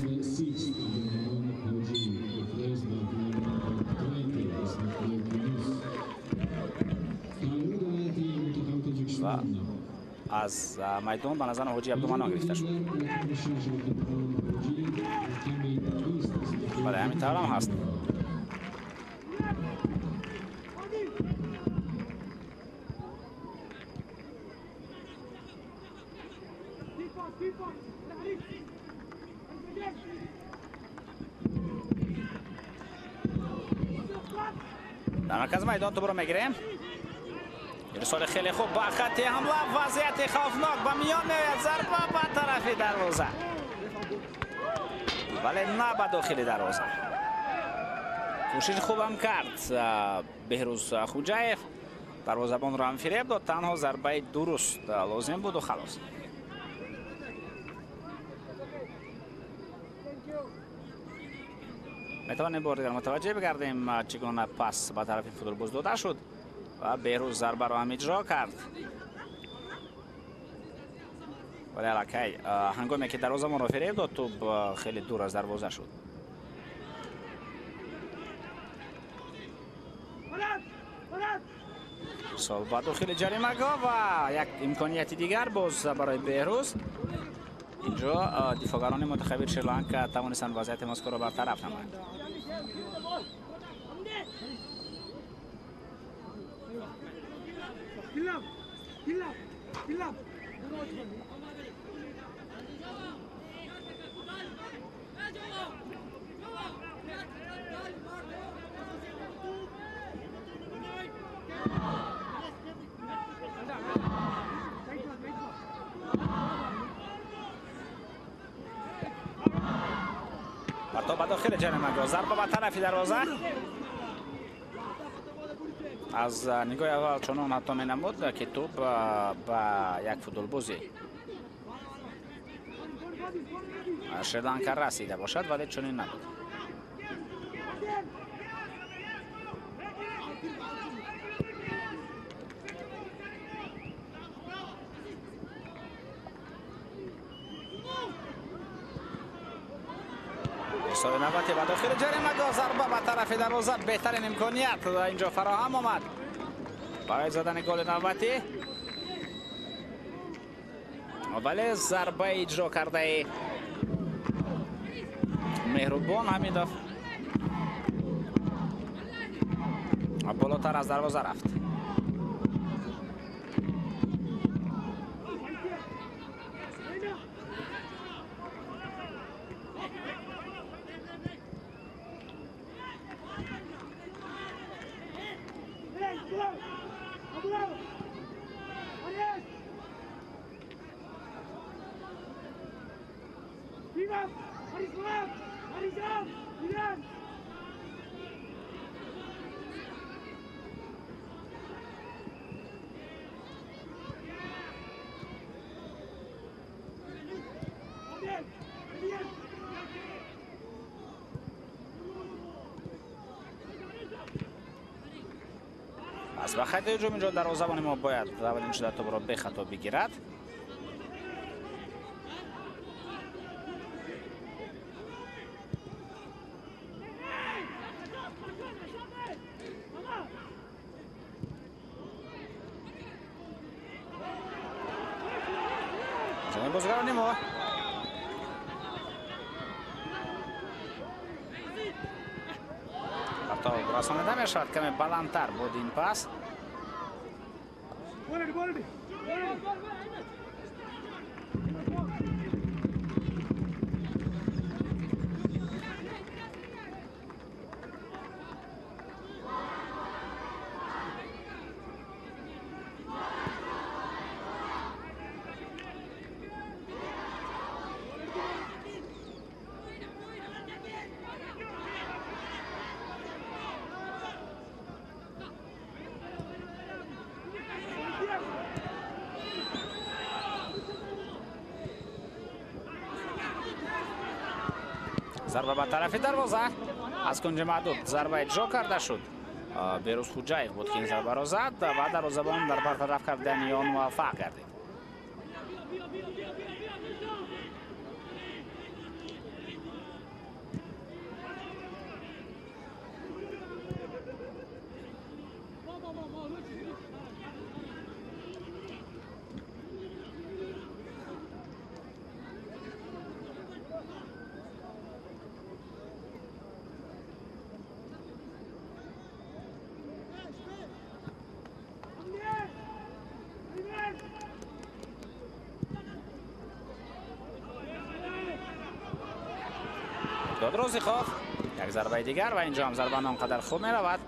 Ва аз майдон ба назар Ҳоҷи Абдуманон гирифта шуд. Бале, ҳамин тавр ҳам ҳаст. Дар маркази майдон тӯбро мегирем. Ирсоли хеле хуб ба хатти ҳамла, вазъияти хавфнок ба миён меояд, зарба ба тарафи дарвоза, вале на ба дохили дарвоза. Кӯшиши хубам кард Беҳрӯз Хуҷаев, дарвозабонро ҳам фиреб дод, танҳо зарбаи дуруст лозим буду халос. Метавонем бори дигар мутаваҷҷеҳ бигардем чӣ гуна пас ба тарафи футболбоз дода шуд ва Беҳрӯз зарбаро ҳам иҷро кард. Вале аллакай ҳангоме ки дарвозамонро фиреб дод, тӯб хеле дур аз дарвоза шуд. Сол ба дохили ҷаримагоҳ ва як имконияти дигар боз барои Беҳрӯз. Инҷо дифоъгарони мунтахаби Шри-Ланка тавонистанд вазъияти мазкурро бартараф намоянд. Партоб ба дохили ҷаримагоҳ, зарба ба тарафи дарвоза. Аз нигоҳи аввал чунон ҳатто менамуд ки тӯб ба як футболбози Шри-Ланка расида бошад, вале чунин набуд. Ирсоли навбатӣ ба дохили ҷаримагоҳ, зарба ба тарафи дарвоза. Беҳтарин имконият инҷо фароҳам омад барои задани голи навбатӣ, вале зарбаи иҷро кардаи Меҳрубон Ҳамидов Болотар аз дарвоза рафт. Аз ба хати ҳуҷум инҷо дарвозабони мо бояд аввалин шуда топро бехато бигирад. Ҷони бозигарони мо топ расонида мешавад, каме баландтар буд ин пас. Зарба ба тарафи дарвоза аз кунҷи маҳдуд зарба иҷро карда шуд. Берӯз Хуҷаев буд ки ин зарбаро зад ва дарвозабон дар бартараф кардани он муваффақ гардид. Розиқов як зарбаи дигар ва инҷо ҳам зарба он қадар хуб меравад.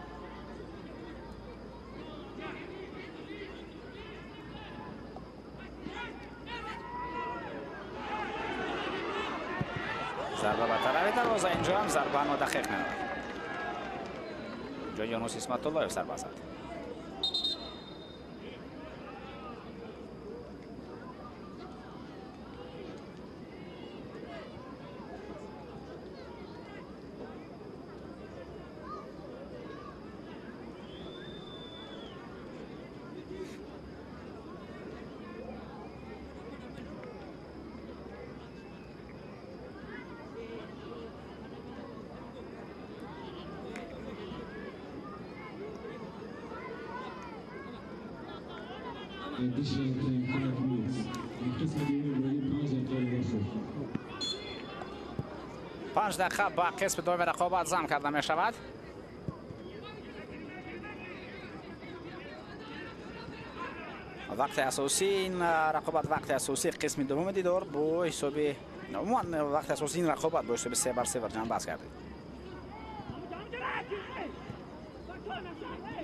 Зарба ба тарафи дарвоза, инҷо ҳам зарба нодақиқ меравад. Инҷо Юнус Исматуллоев зарба зад. Additional time 5 minutes. قسم دوم بازی 5 دقیقه شد. 5 دقیقه با قسم دوم رقابت زم کرده می شود. وقت اساسی این رقابت، وقت اساسی قسم دوم دیدار با حساب عموما وقت اساسی این رقابت با حساب 3-0 جنباز کردید.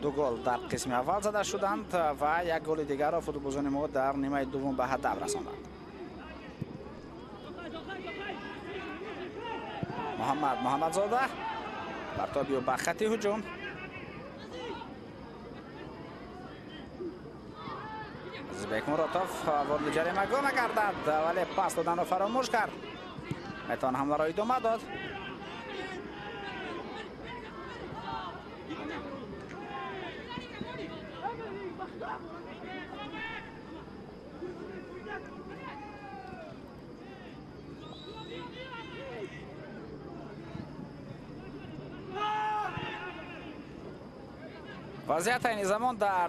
2 گل در قسم اول زده شدند و یک گل دیگر را فوتبالبازان ما در نیمه دوم به هدف رساندند. محمد محمدزاده پرتابی به خط هجوم. زبیک مراتوف وارد جریمه گاه نگردد ولی پاس دادن را فراموش کرد. میتوان حمله را ادامه داد. وضعیت این زمان در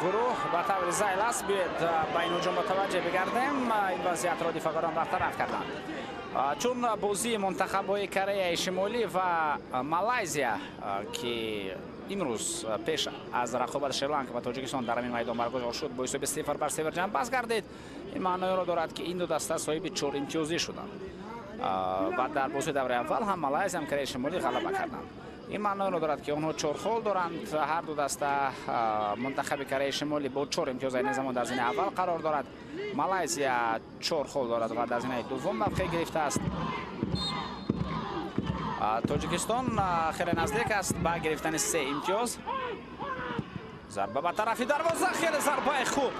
گروه به طور زیل است. بیاید به این هجوم متوجه بگردیم. این وضعیت را دفاعگران برطرف کردند. چون بازی منتخب‌های کره شمالی و مالایزیا که имрӯз пеш аз рақобати Шри-Ланка ва Тоҷикистон дар ҳамин майдон баргузор шуд, бо ҳисоби 0-0 ҷамъбаст гардид. Ин маъноеро дорад, ки ин ду даста соҳиби 4 имтиёзӣ шуданд ва дар бозии давраи аввал ҳам Малайзия, ҳам Кореяи Шимолӣ ғалаба карданд. Ин маъноеро дорад, ки онҳо 4 хол доранд. Ҳар ду даста, мунтахаби Кореяи Шимолӣ бо 4 имтиёз айни замон дар зинаи аввал қарор дорад. Малайзия 4 хол дорад ва дар зинаи дуввум мавқеъ гирифтааст. Тоҷикистон хеле наздик аст ба гирифтани 3 имтиёз. Зарба ба тарафи дарвоза, хеле зарбаи хуб,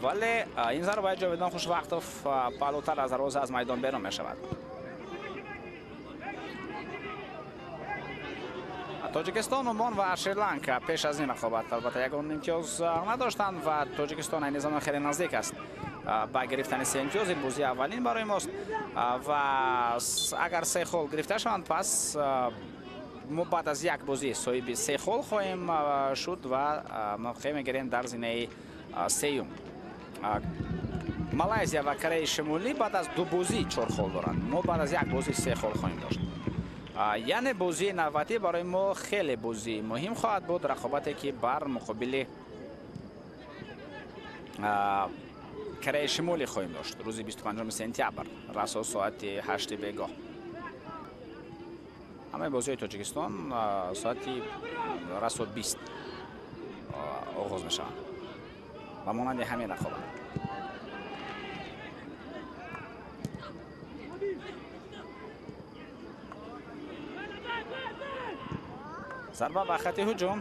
вале ин зарбаи Ҷовидон Хушвақтов паҳлӯтар аз дарвоза аз майдон берун мешавад. Тоҷикистон, Умон ва Шри-Ланка пеш аз ин рақобат албатта ягон имтиёз надоштанд ва Тоҷикистон айни замон хеле наздик аст ба гирифтани 3 имтиёз. Ин бозии аввалин барои мост ва агар 3 хол гирифта шаванд, пас мо баъд аз як бозӣ соҳиби 3 хол хоҳем шуд ва мавқеъ мегирем дар зинаи сеюм. Малайзия ва Кореяи Шимолӣ баъд аз 2 бозӣ 4 хол доранд. Мо баъд аз як бозӣ 3 хол хоҳем дошт. Яъне бозии навбатӣ барои мо хеле бозии муҳим хоҳад буд, рақобате ки бар муқобили Кореяи Шимолӣ хоҳем дошт рӯзи 25 сентябр расо соати 8 бегоҳ. Ҳамаи бозиҳои Тоҷикистон соати расо 20 оғоз мешаванд ба монанди ҳамин рақобат. Зарба ба хати ҳуҷум.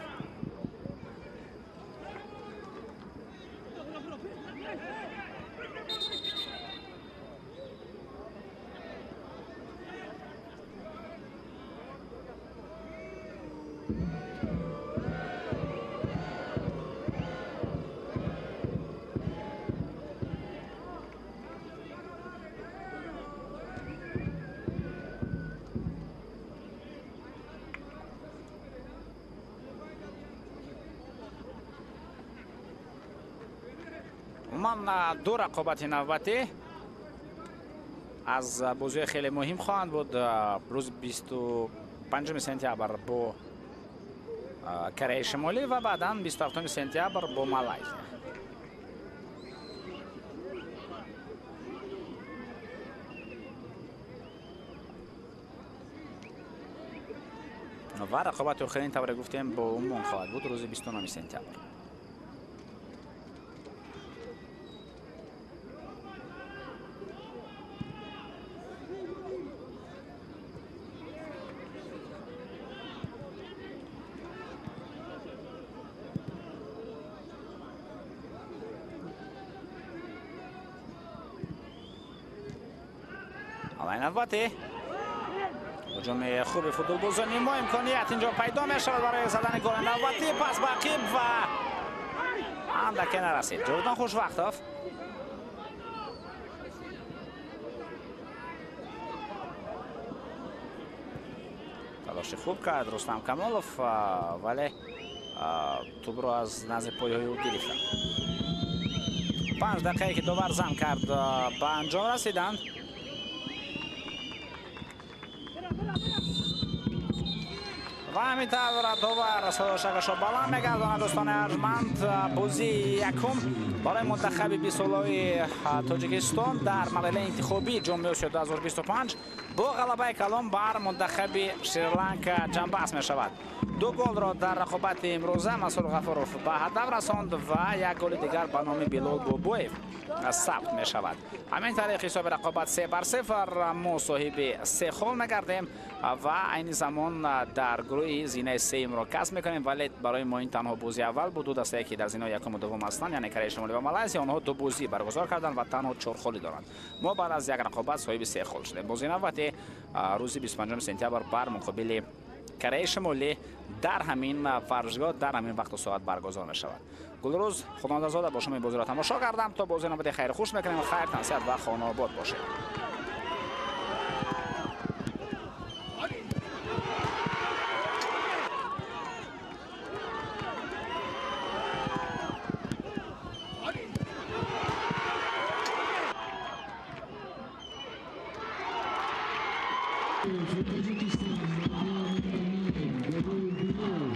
Умуман ду рақобати навбатӣ аз бозиҳои хеле муҳим хоҳанд буд. Рӯзи 25 сентябр бо Кореяи Шимолӣ ва баъдан 27 сентябр бо Малайзия. Ва рақобати охирин, тавре гуфтем, бо Умон хоҳад буд рӯзи 29 сентябр. Навбатӣ ҳуҷуми хуби футболбозони мо, имконият инҷо пайдо мешавад барои задани голи навбатӣ. Пас ба ақиб ва андаке нарасид. Ҷовидон Хушвақтов. Талоши хуб кард Рустам Камолов, вале тӯбро аз назди пойҳои ӯ гирифтанд. 5 дақиқае ки довар зам кард ба анҷом расиданд. Ва ҳамин тавр довар садошакашро баланд мегардонад. Дӯстони арҷманд, бозии якум барои мунтахаби 20-солаи Тоҷикистон дар марҳилаи интихобии Ҷоми Осиё 2025 бо ғалабаи калон бар мунтахаби Шри-Ланка ҷамъбаст мешавад. 2 голро дар рақобати имрӯза Мансур Ғафуров ба ҳадаф расонд ва як голи дигар ба номи Билол Бобоев сабт мешавад. Ҳамин тариқ ҳисоби рақобат 3-0, мо соҳиби 3 хол мегардем ва айни замон дар гурӯҳи зинаи сеюмро касб мекунем. Вале барои мо ин танҳо бозии аввал буд. Ду дастае ки дар зинаи якум ва дуввум ҳастанд, яъне Кореяи Шимолӣ ва Малайзия, онҳо 2 бозӣ баргузор карданд ва танҳо 4 холӣ доранд. Мо баъд аз як рақобат соҳиби 3 хол шудем. Бозии навбатӣ рӯзи 25 сентябр бар муқобили Кореяи Шимолӣ дар ҳамин варзишгоҳ дар ҳамин вақту соат баргузор мешавад. Гулрӯз Худоназарзода бо шумо ин бозиро тамошо кардам. То бозии навбатӣ хайру хуш мекунем. Хайр, тансиҳат ва хонаобод бошед. For Tajikistan, number 9, Bilal.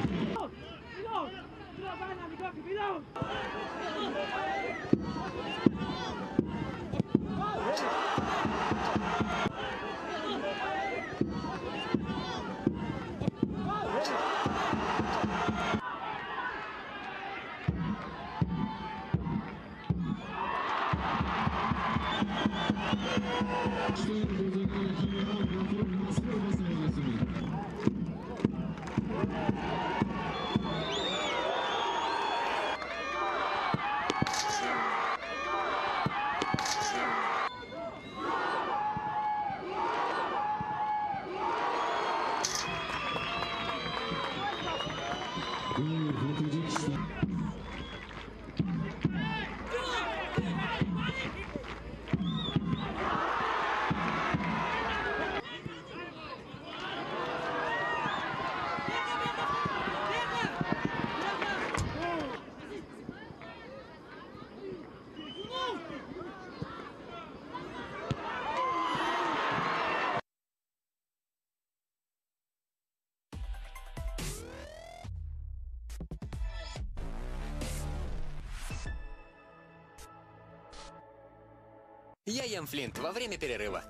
Я ем флинт во время перерыва.